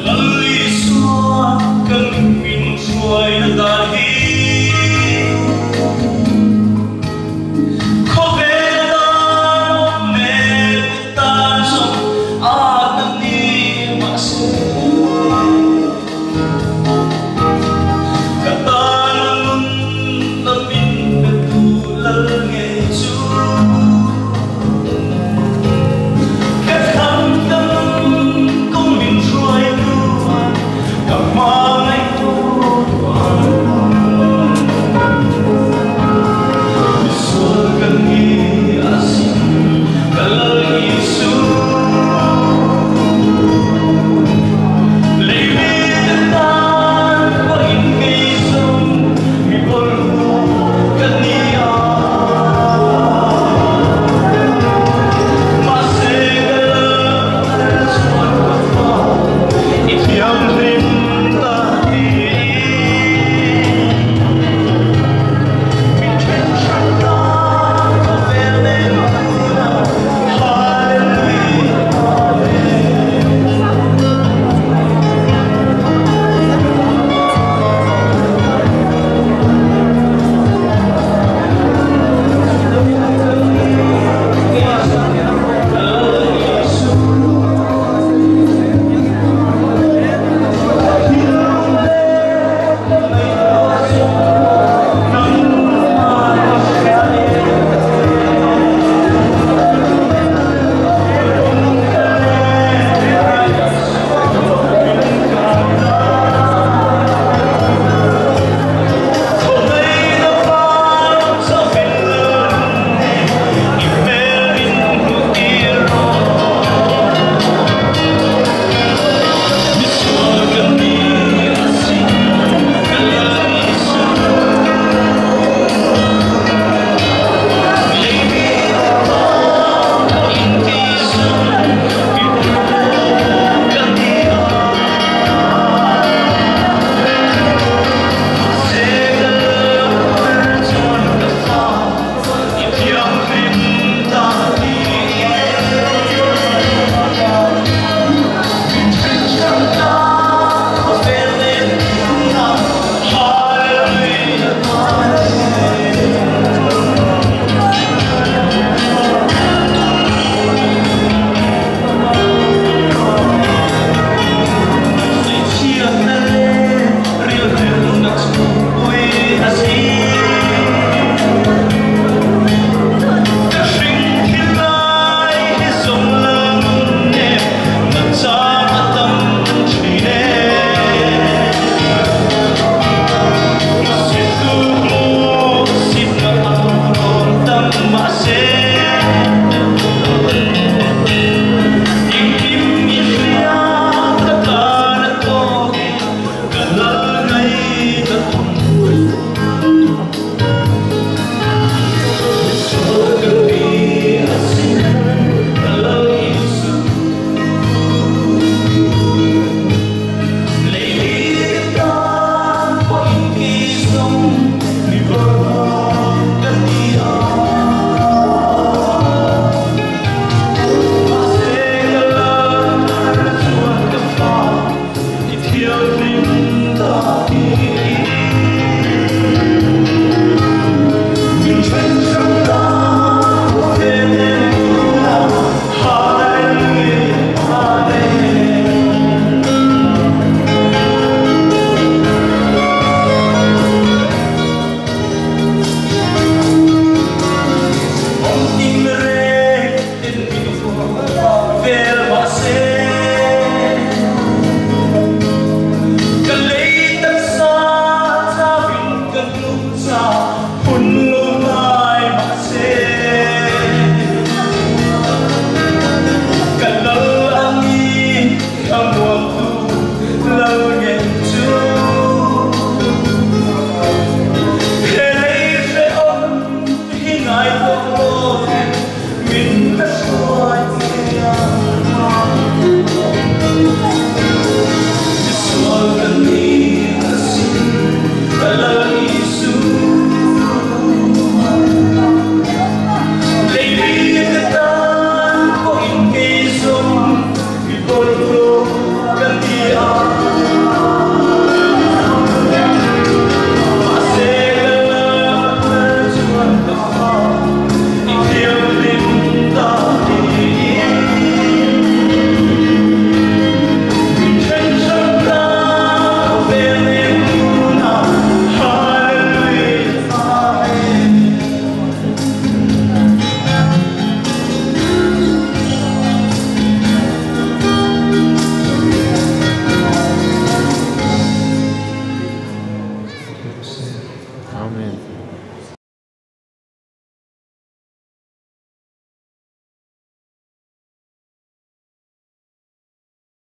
Lal Isua kan min hruaina dan hi Khawvel dan awm mek. Tan zawng a na ni mahse. vel mahse Ka lei taksa chauin ka nungcha hun lo ngai mahse Ka lal a ni ka muantu lal nge chu He lei hrehawm hi ngai tawh lovin min la hruai thei a. Misual ka ni asin ka lal Isu. Lei mi te tan pawhin kei zawng mi bawlhhlawh ka ni a. Mahse ka lal chuan ka fa i thianghlim ta tiin min then hrang ta khawvel nen tunah Hallelujah Amen. Amen.